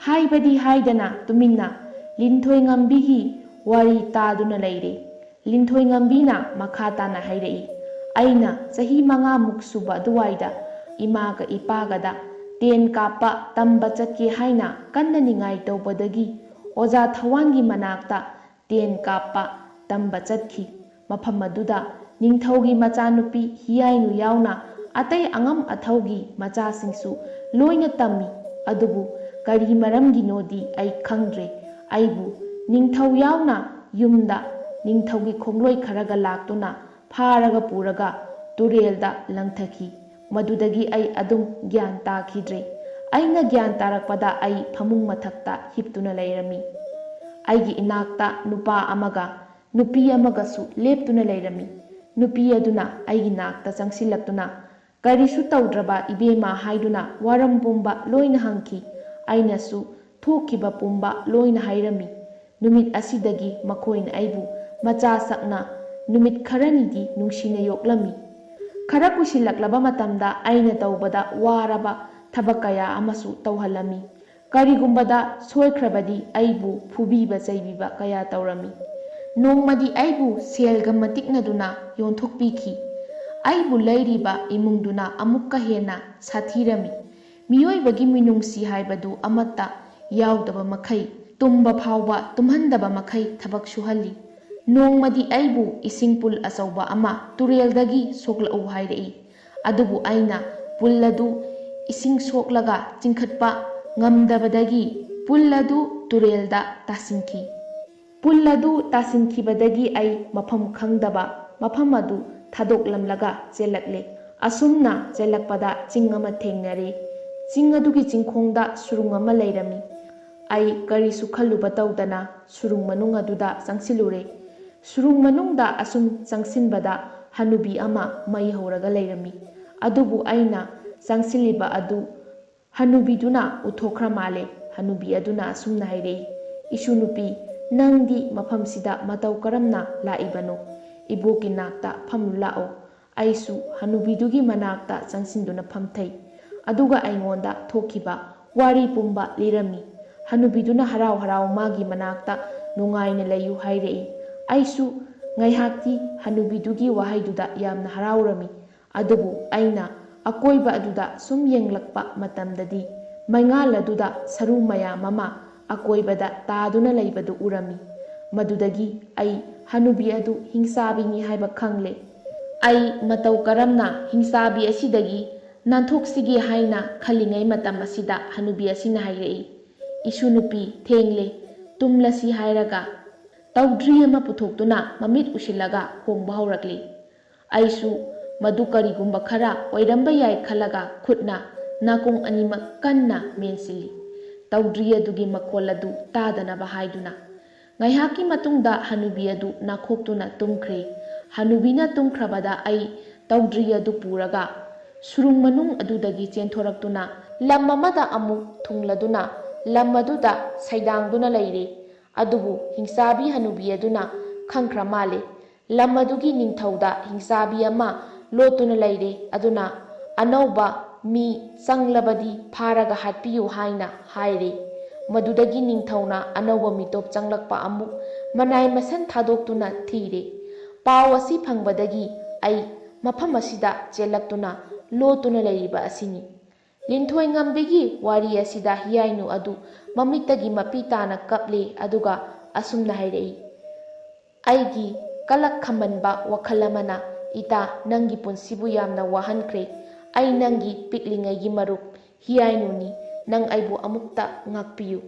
ꯍꯥꯏꯕꯗꯤ ꯍꯥꯏꯗꯅ ꯇꯨꯃꯤꯟꯅ ꯂꯤꯟꯊꯣꯏꯉꯝꯕꯤꯒꯤ ꯋꯥꯔꯤ ꯇꯥꯗꯨꯅ ꯂꯩꯔꯦ꯫ ꯂꯤꯟꯊꯣꯏꯉꯝꯕꯤꯅ ꯃꯈꯥ ꯇꯥꯅ ꯍꯥꯏꯔꯛꯏ, "ꯑꯩꯅ ꯆꯍꯤ ꯃꯉꯥꯃꯨꯛ ꯁꯨꯕ ꯑꯗꯨꯋꯥꯏꯗ ꯏꯃꯥꯒ ꯏꯄꯥꯒꯗ ꯇꯦꯟ ꯀꯥꯞꯄ ꯇꯝꯕ ꯆꯠꯀꯦ ꯍꯥꯏꯅ ꯀꯟꯅ ꯅꯤꯡꯉꯥꯏ ꯇꯧꯕꯗꯒꯤ ꯑꯣꯖꯥ ꯊꯋꯥꯟꯒꯤ ꯃꯅꯥꯛꯇ ꯇꯦꯟ ꯀꯥꯞꯄ ꯇꯝꯕ ꯆꯠꯈꯤ꯫ ꯃꯐꯝ ꯑꯗꯨꯗ ꯅꯤꯡꯊꯧꯒꯤ ꯃꯆꯥꯅꯨꯄꯤ ꯍꯤꯌꯥꯏꯅꯨ ꯌꯥꯎꯅ ꯑꯇꯩ ꯑꯉꯝ ꯑꯊꯧꯒꯤ ꯃꯆꯥꯁꯤꯡꯁꯨ ꯂꯣꯏꯅ ꯇꯝꯃꯤ꯫ ꯑꯗꯨꯕꯨ ꯀꯔꯤ ꯃꯔꯝꯒꯤꯅꯣꯗꯤ ꯑꯩ ꯈꯪꯗ꯭ꯔꯦ꯫ ꯑꯩꯕꯨ ꯅꯤꯡꯊꯧ ꯌꯥꯎꯅ ꯌꯨꯝꯗ ꯅꯤꯡꯊꯧꯒꯤ ꯈꯣꯡꯂꯣꯏ ꯈꯔꯒ ꯂꯥꯛꯇꯨꯅ ꯐꯥꯔꯒ ꯄꯨꯔꯒ ꯇꯨꯔꯦꯜꯗ ꯂꯪꯊꯈꯤ꯫ ꯃꯗꯨꯗꯒꯤ ꯑꯩ ꯑꯗꯨꯝ ꯒ꯭ꯌꯥꯟ ꯇꯥꯈꯤꯗ꯭ꯔꯦ꯫ ꯑꯩꯅ ꯒ꯭ꯌꯥꯟ ꯇꯥꯔꯛꯄꯗ ꯑꯩ ꯐꯃꯨꯡ ꯃꯊꯛꯇ ꯍꯤꯞꯇꯨꯅ ꯂꯩꯔꯝꯃꯤ꯫ ꯑꯩꯒꯤ ꯏꯅꯥꯛꯇ ꯅꯨꯄꯥ ꯑꯃꯒ ꯅꯨꯄꯤ ꯑꯃꯒꯁꯨ ꯂꯦꯞꯇꯨꯅ ꯂꯩꯔꯝꯃꯤ꯫ ꯅꯨꯄꯤ ꯑꯗꯨꯅ ꯑꯩꯒꯤ ꯅꯥꯛꯇ ꯆꯪꯁꯤꯜꯂꯛꯇꯨꯅ, "ꯀꯔꯤꯁꯨ ꯇꯧꯗ꯭ꯔꯕ ꯏꯕꯦꯝꯃ?" ꯍꯥꯏꯗꯨꯅ ꯋꯥꯔꯝ ꯄꯨꯝꯕ ꯂꯣꯏꯅ ꯍꯪꯈꯤ꯫ ꯑꯩꯅꯁꯨ ꯊꯣꯛꯈꯤꯕ ꯄꯨꯝꯕ ꯂꯣꯏꯅ ꯍꯥꯏꯔꯝꯃꯤ꯫ ꯅꯨꯃꯤꯠ ꯑꯁꯤꯗꯒꯤ ꯃꯈꯣꯏꯅ ꯑꯩꯕꯨ ꯃꯆꯥ ꯁꯛꯅ ꯅꯨꯃꯤꯠ ꯈꯔꯅꯤꯗꯤ ꯅꯨꯡꯁꯤꯅ ꯌꯣꯛꯂꯝꯃꯤ꯫ ꯈꯔ ꯀꯨꯏꯁꯤꯜꯂꯛꯂꯕ ꯃꯇꯝꯗ ꯑꯩꯅ ꯇꯧꯕꯗ ꯋꯥꯔꯕ ꯊꯕꯛ ꯀꯌꯥ ꯑꯃꯁꯨ ꯇꯧꯍꯜꯂꯝꯃꯤ꯫ ꯀꯔꯤꯒꯨꯝꯕꯗ ꯁꯣꯏꯈ꯭ꯔꯕꯗꯤ ꯑꯩꯕꯨ ꯐꯨꯕꯤꯕ ꯆꯩꯕꯤꯕ ꯀꯌꯥ ꯇꯧꯔꯝꯃꯤ꯫ ꯅꯣꯡꯃꯗꯤ ꯑꯩꯕꯨ ꯁꯦꯜꯒ ꯃꯇꯤꯛꯅꯗꯨꯅ ꯌꯣꯟꯊꯣꯛꯄꯤꯈꯤ꯫ ꯑꯩꯕꯨ ꯂꯩꯔꯤꯕ ꯏꯃꯨꯡꯗꯨꯅ ꯑꯃꯨꯛꯀ ꯍꯦꯟꯅ ꯁꯥꯊꯤꯔꯝꯃꯤ꯫ ꯃꯤꯑꯣꯏꯕꯒꯤ ꯃꯤꯅꯨꯡꯁꯤ ꯍꯥꯏꯕꯗꯨ ꯑꯃꯠꯇ ꯌꯥꯎꯗꯕ ꯃꯈꯩ, ꯇꯨꯝꯕ ꯐꯥꯎꯕ ꯇꯨꯝꯍꯟꯗꯕ ꯃꯈꯩ ꯊꯕꯛ ꯁꯨꯍꯜꯂꯤ꯫ ꯅꯣꯡꯃꯗꯤ ꯑꯩꯕꯨ ꯏꯁꯤꯡ ꯄꯨꯜ ꯑꯆꯧꯕ ꯑꯃ ꯇꯨꯔꯦꯜꯗꯒꯤ ꯁꯣꯛꯂꯛꯎ ꯍꯥꯏꯔꯛꯏ꯫ ꯑꯗꯨꯕꯨ ꯑꯩꯅ ꯄꯨꯜ ꯑꯗꯨ ꯏꯁꯤꯡ ꯁꯣꯛꯂꯒ ꯆꯤꯡꯈꯠꯄ ꯉꯝꯗꯕꯗꯒꯤ ꯄꯨꯜ ꯑꯗꯨ ꯇꯨꯔꯦꯜꯗ ꯇꯥꯁꯤꯟꯈꯤ꯫ ꯄꯨꯜ ꯑꯗꯨ ꯇꯥꯁꯤꯟꯈꯤꯕꯗꯒꯤ ꯑꯩ ꯃꯐꯝ ꯈꯪꯗꯕ ꯃꯐꯝ ꯑꯗꯨ ꯊꯥꯗꯣꯛꯂꯝꯂꯒ ꯆꯦꯜꯂꯛꯂꯦ꯫ ꯑꯁꯨꯝꯅ ꯆꯦꯜꯂꯛꯄꯗ ꯆꯤꯡ ꯑꯃ ꯊꯦꯡꯅꯔꯦ꯫ ꯆꯤꯡ ꯑꯗꯨꯒꯤ ꯆꯤꯡꯈꯣꯡꯗ ꯁꯨꯔꯨꯡ ꯑꯃ ꯂꯩꯔꯝꯃꯤ꯫ ꯑꯩ ꯀꯔꯤꯁꯨ ꯈꯜꯂꯨꯕ ꯇꯧꯗꯅ ꯁꯨꯔꯨꯡ ꯃꯅꯨꯡ ꯑꯗꯨꯗ ꯆꯪꯁꯤꯜꯂꯨꯔꯦ꯫ ꯁꯨꯔꯨꯡ ꯃꯅꯨꯡꯗ ꯑꯁꯨꯝ ꯆꯪꯁꯤꯟꯕꯗ ꯍꯅꯨꯕꯤ ꯑꯃ ꯃꯩ ꯍꯧꯔꯒ ꯂꯩꯔꯝꯃꯤ꯫ ꯑꯗꯨꯕꯨ ꯑꯩꯅ ꯆꯪꯁꯤꯜꯂꯤꯕ ꯑꯗꯨ ꯍꯅꯨꯕꯤꯗꯨꯅ ꯎꯊꯣꯛꯈ꯭ꯔ ꯃꯥꯜꯂꯦ꯫ ꯍꯅꯨꯕꯤ ꯑꯗꯨꯅ ꯑꯁꯨꯝꯅ ꯍꯥꯏꯔꯛꯏ, "ꯏꯁꯨ ꯅꯨꯄꯤ, ꯅꯪꯗꯤ ꯃꯐꯝꯁꯤꯗ ꯃꯇꯧ ꯀꯔꯝꯅ ꯂꯥꯛꯏꯕꯅꯣ? ꯏꯕꯣꯛꯀꯤ ꯅꯥꯛꯇ ꯐꯝꯂꯨ ꯂꯥꯛꯑꯣ꯫" ꯑꯩꯁꯨ ꯍꯅꯨꯕꯤꯗꯨꯒꯤ ꯃꯅꯥꯛꯇ ꯆꯪꯁꯤꯟꯗꯨꯅ ꯐꯝꯊꯩ꯫ ꯑꯗꯨꯒ ꯑꯩꯉꯣꯟꯗ ꯊꯣꯛꯈꯤꯕ ꯋꯥꯔꯤ ꯄꯨꯝꯕ ꯂꯤꯔꯝꯃꯤ꯫ ꯍꯅꯨꯕꯤꯗꯨꯅ ꯍꯔꯥꯎ ꯍꯔꯥꯎ ꯃꯥꯒꯤ ꯃꯅꯥꯛꯇ ꯅꯨꯡꯉꯥꯏꯅ ꯂꯩꯌꯨ ꯍꯥꯏꯔꯛꯏ꯫ ꯑꯩꯁꯨ ꯉꯥꯏꯍꯥꯛꯇꯤ ꯍꯅꯨꯕꯤꯗꯨꯒꯤ ꯋꯥꯍꯩꯗꯨꯗ ꯌꯥꯝꯅ ꯍꯔꯥꯎꯔꯝꯃꯤ꯫ ꯑꯗꯨꯕꯨ ꯑꯩꯅ ꯑꯀꯣꯏꯕ ꯑꯗꯨꯗ ꯁꯨꯝ ꯌꯦꯡꯂꯛꯄ ꯃꯇꯝꯗꯗꯤ ꯃꯩꯉꯥꯜ ꯑꯗꯨꯗ ꯁꯔꯨ ꯃꯌꯥꯝ ꯑꯃ ꯑꯀꯣꯏꯕꯗ ꯇꯥꯗꯨꯅ ꯂꯩꯕꯗꯨ ꯎꯔꯝꯃꯤ꯫ ꯃꯗꯨꯗꯒꯤ ꯑꯩ ꯍꯅꯨꯕꯤ ꯑꯗꯨ ꯍꯤꯡꯆꯥꯕꯤꯅꯤ ꯍꯥꯏꯕ ꯈꯪꯂꯦ꯫ ꯑꯩ ꯃꯇꯧ ꯀꯔꯝꯅ ꯍꯤꯡꯆꯥꯕꯤ ꯑꯁꯤꯗꯒꯤ ꯅꯥꯟꯊꯣꯛꯁꯤꯒꯦ ꯍꯥꯏꯅ ꯈꯜꯂꯤꯉꯩ ꯃꯇꯝ ꯑꯁꯤꯗ ꯍꯅꯨꯕꯤ ꯑꯁꯤꯅ ꯍꯥꯏꯔꯛꯏ, "ꯏꯁꯨ ꯅꯨꯄꯤ, ꯊꯦꯡꯂꯦ, ꯇꯨꯝꯂꯁꯤ" ꯍꯥꯏꯔꯒ ꯇꯧꯗ꯭ꯔꯤ ꯑꯃ ꯄꯨꯊꯣꯛꯇꯨꯅ ꯃꯃꯤꯠ ꯎꯁꯤꯜꯂꯒ ꯈꯣꯡꯕ ꯍꯧꯔꯛꯂꯤ꯫ ꯑꯩꯁꯨ ꯃꯗꯨ ꯀꯔꯤꯒꯨꯝꯕ ꯈꯔ ꯑꯣꯏꯔꯝꯕ ꯌꯥꯏ ꯈꯜꯂꯒ ꯈꯨꯠꯅ ꯅꯥꯀꯣꯡ ꯑꯅꯤꯃꯛ ꯀꯟꯅ ꯃꯦꯟꯁꯤꯜꯂꯤ, ꯇꯧꯗ꯭ꯔꯤ ꯑꯗꯨꯒꯤ ꯃꯈꯣꯜ ꯑꯗꯨ ꯇꯥꯗꯅꯕ ꯍꯥꯏꯗꯨꯅ꯫ ꯉꯥꯏꯍꯥꯛꯀꯤ ꯃꯇꯨꯡꯗ ꯍꯅꯨꯕꯤ ꯑꯗꯨ ꯅꯥꯈꯣꯛꯇꯨꯅ ꯇꯨꯝꯈ꯭ꯔꯦ꯫ ꯍꯅꯨꯕꯤꯅ ꯇꯨꯝꯈ꯭ꯔꯕꯗ ꯑꯩ ꯇꯧꯗ꯭ꯔꯤ ꯑꯗꯨ ꯄꯨꯔꯒ ꯁꯨꯔꯨꯡ ꯃꯅꯨꯡ ꯑꯗꯨꯗꯒꯤ ꯆꯦꯟꯊꯣꯔꯛꯇꯨꯅ ꯂꯝ ꯑꯃꯗ ꯑꯃꯨꯛ ꯊꯨꯡꯂꯗꯨꯅ ꯂꯝ ꯑꯗꯨꯗ ꯁꯩꯗꯥꯡꯗꯨꯅ ꯂꯩꯔꯦ꯫ ꯑꯗꯨꯕꯨ ꯍꯤꯡꯆꯥꯕꯤ ꯍꯅꯨꯕꯤ ꯑꯗꯨꯅ ꯈꯪꯈ꯭ꯔ ꯃꯥꯜꯂꯦ꯫ ꯂꯝ ꯑꯗꯨꯒꯤ ꯅꯤꯡꯊꯧꯗ ꯍꯤꯡꯆꯥꯕꯤ ꯑꯃ ꯂꯣꯠꯇꯨꯅ ꯂꯩꯔꯦ꯫ ꯑꯗꯨꯅ ꯑꯅꯧꯕ ꯃꯤ ꯆꯪꯂꯕꯗꯤ ꯐꯥꯔꯒ ꯍꯥꯠꯄꯤꯌꯨ ꯍꯥꯏꯅ ꯍꯥꯏꯔꯦ꯫ ꯃꯗꯨꯗꯒꯤ ꯅꯤꯡꯊꯧꯅ ꯑꯅꯧꯕ ꯃꯤꯇꯣꯞ ꯆꯪꯂꯛꯄ ꯑꯃꯨꯛ ꯃꯅꯥꯏ ꯃꯁꯟ ꯊꯥꯗꯣꯛꯇꯨꯅ ꯊꯤꯔꯦ꯫ ꯄꯥꯎ ꯑꯁꯤ ꯐꯪꯕꯗꯒꯤ ꯑꯩ ꯃꯐꯝ ꯑꯁꯤꯗ ꯆꯦꯜꯂꯛꯇꯨꯅ ꯂꯣꯠꯇꯨꯅ ꯂꯩꯔꯤꯕ ꯑꯁꯤꯅꯤ꯫ ꯂꯤꯟꯊꯣꯏ ꯉꯝꯕꯤꯒꯤ ꯋꯥꯔꯤ ꯑꯁꯤꯗ ꯍꯤꯌꯥꯏꯅꯨ ꯑꯗꯨ ꯃꯃꯤꯠꯇꯒꯤ ꯃꯄꯤ ꯇꯥꯅ ꯀꯞꯂꯦ꯫ ꯑꯗꯨꯒ ꯑꯁꯨꯝꯅ ꯍꯥꯏꯔꯛꯏ, ꯑꯩꯒꯤ ꯀꯂꯛ ꯈꯝꯕꯟꯕ ꯋꯥꯈꯜ ꯑꯃꯅ, "ꯏꯇꯥ, ꯅꯪꯒꯤ ꯄꯨꯟꯁꯤꯕꯨ ꯌꯥꯝꯅ ꯋꯥꯍꯟꯈ꯭ꯔꯦ꯫ ꯑꯩ ꯅꯪꯒꯤ ꯄꯤꯛꯂꯤꯉꯩꯒꯤ ꯃꯔꯨꯞ ꯍꯤꯌꯥꯏꯅꯨꯅꯤ꯫ ꯅꯪ ꯑꯩꯕꯨ ꯑꯃꯨꯛꯇ ꯉꯥꯛꯄꯤꯌꯨ꯫"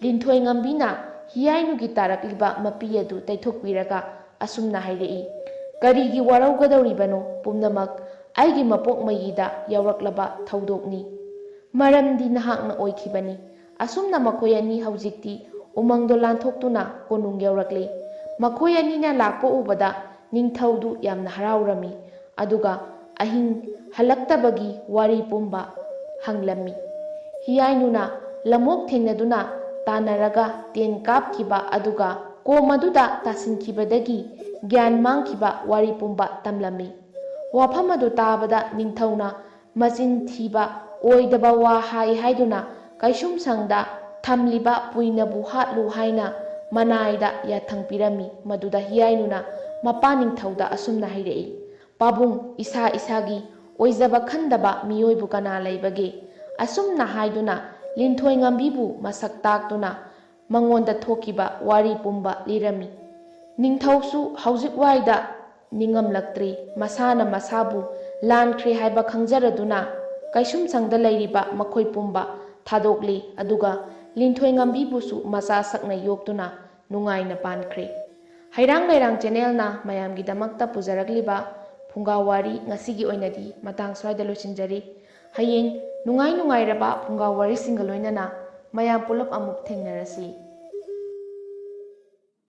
ꯂꯤꯟꯊꯣꯏ ꯉꯝꯕꯤꯅ ꯍꯤꯌꯥꯏꯅꯨꯒꯤ ꯇꯥꯔꯛꯂꯤꯕ ꯃꯄꯤ ꯑꯗꯨ ꯇꯩꯊꯣꯛꯄꯤꯔꯒ ꯑꯁꯨꯝꯅ ꯍꯥꯏꯔꯛꯏ, "ꯀꯔꯤꯒꯤ ꯋꯥꯔꯧꯒꯗꯧꯔꯤꯕꯅꯣ? ꯄꯨꯝꯅꯃꯛ ꯑꯩꯒꯤ ꯃꯄꯣꯛ ꯃꯌꯤꯗ ꯌꯥꯎꯔꯛꯂꯕ ꯊꯧꯗꯣꯛꯅꯤ꯫ ꯃꯔꯝꯗꯤ ꯅꯍꯥꯛꯅ ꯑꯣꯏꯈꯤꯕꯅꯤ꯫" ꯑꯁꯨꯝꯅ ꯃꯈꯣꯏ ꯑꯅꯤ ꯍꯧꯖꯤꯛꯇꯤ ꯎꯃꯪꯗꯣ ꯂꯥꯟꯊꯣꯛꯇꯨꯅ ꯀꯣꯅꯨꯡ ꯌꯧꯔꯛꯂꯦ꯫ ꯃꯈꯣꯏ ꯑꯅꯤꯅ ꯂꯥꯛꯄ ꯎꯕꯗ ꯅꯤꯡꯊꯧꯗꯨ ꯌꯥꯝꯅ ꯍꯔꯥꯎꯔꯝꯃꯤ꯫ ꯑꯗꯨꯒ ꯑꯍꯤꯡ ꯍꯜꯂꯛꯇꯕꯒꯤ ꯋꯥꯔꯤ ꯄꯨꯝꯕ ꯍꯪꯂꯝꯃꯤ꯫ ꯍꯤꯌꯥꯏꯅꯨꯅ ꯂꯝꯑꯣꯛ ꯊꯦꯡꯅꯗꯨꯅ ꯇꯥꯟꯅꯔꯒ ꯇꯦꯟ ꯀꯥꯞꯈꯤꯕ ꯑꯗꯨꯒ ꯀꯣꯝ ꯑꯗꯨꯗ ꯇꯥꯁꯤꯟꯈꯤꯕꯗꯒꯤ ꯒ꯭ꯌꯥꯟ ꯃꯥꯡꯈꯤꯕ ꯋꯥꯔꯤ ꯄꯨꯝꯕ ꯇꯝꯂꯝꯃꯤ꯫ ꯋꯥꯐꯝ ꯑꯗꯨ ꯇꯥꯕꯗ ꯅꯤꯡꯊꯧꯅ ꯃꯆꯤꯟ ꯊꯤꯕ, ꯑꯣꯏꯗꯕ ꯋꯥ ꯍꯥꯏ ꯍꯥꯏꯗꯨꯅ ꯀꯩꯁꯨꯝꯁꯪꯗ ꯊꯝꯂꯤꯕ ꯄꯨꯏꯅꯕꯨ ꯍꯥꯠꯂꯨ ꯍꯥꯏꯅ ꯃꯅꯥꯏꯗ ꯌꯥꯊꯪ ꯄꯤꯔꯝꯃꯤ꯫ ꯃꯗꯨꯗ ꯍꯤꯌꯥꯏꯅꯨꯅ ꯃꯄꯥ ꯅꯤꯡꯊꯧꯗ ꯑꯁꯨꯝꯅ ꯍꯥꯏꯔꯛꯏ, "ꯄꯥꯕꯨꯡ, ꯏꯁꯥ ꯏꯁꯥꯒꯤ ꯑꯣꯏꯖꯕ ꯈꯟꯗꯕ ꯃꯤꯑꯣꯏꯕꯨ ꯀꯅꯥ ꯂꯩꯕꯒꯦ?" ꯑꯁꯨꯝꯅ ꯍꯥꯏꯗꯨꯅ ꯂꯤꯟꯊꯣꯏ ꯉꯝꯕꯤꯕꯨ ꯃꯁꯛ ꯇꯥꯛꯇꯨꯅ ꯃꯉꯣꯟꯗ ꯊꯣꯛꯈꯤꯕ ꯋꯥꯔꯤ ꯄꯨꯝꯕ ꯂꯤꯔꯝꯃꯤ꯫ ꯅꯤꯡꯊꯧꯁꯨ ꯍꯧꯖꯤꯛ ꯋꯥꯏꯗ ꯅꯤꯡꯉꯝꯂꯛꯇ꯭ꯔꯤ꯫ ꯃꯁꯥꯅ ꯃꯁꯥꯕꯨ ꯂꯥꯟꯈ꯭ꯔꯦ ꯍꯥꯏꯕ ꯈꯪꯖꯔꯗꯨꯅ ꯀꯩꯁꯨꯝꯁꯪꯗ ꯂꯩꯔꯤꯕ ꯃꯈꯣꯏ ꯄꯨꯝꯕ ꯊꯥꯗꯣꯛꯂꯤ꯫ ꯑꯗꯨꯒ ꯂꯤꯟꯊꯣꯏ ꯉꯝꯕꯤꯕꯨꯁꯨ ꯃꯆꯥ ꯁꯛꯅ ꯌꯣꯛꯇꯨꯅ ꯅꯨꯡꯉꯥꯏꯅ ꯄꯥꯟꯈ꯭ꯔꯦ꯫ ꯍꯩꯔꯥꯡ ꯂꯩꯔꯥꯡ ꯆꯦꯅꯦꯜꯅ ꯃꯌꯥꯝꯒꯤꯗꯃꯛꯇ ꯄꯨꯖꯔꯛꯂꯤꯕ ꯐꯨꯡꯒꯥ ꯋꯥꯔꯤ ꯉꯁꯤꯒꯤ ꯑꯣꯏꯅꯗꯤ ꯃꯇꯥꯡ ꯁ꯭ꯋꯥꯏꯗ ꯂꯣꯏꯁꯤꯟꯖꯔꯤ꯫ ꯍꯌꯦꯡ ꯅꯨꯡꯉꯥꯏ ꯅꯨꯡꯉꯥꯏꯔꯕ ꯐꯨꯡꯒꯥ ꯋꯥꯔꯤꯁꯤꯡꯒ ꯂꯣꯏꯅꯅ ꯃꯌꯥꯝ ꯄꯨꯂꯞ ꯑꯃꯨꯛ ꯊꯦꯡꯅꯔꯁꯤ꯫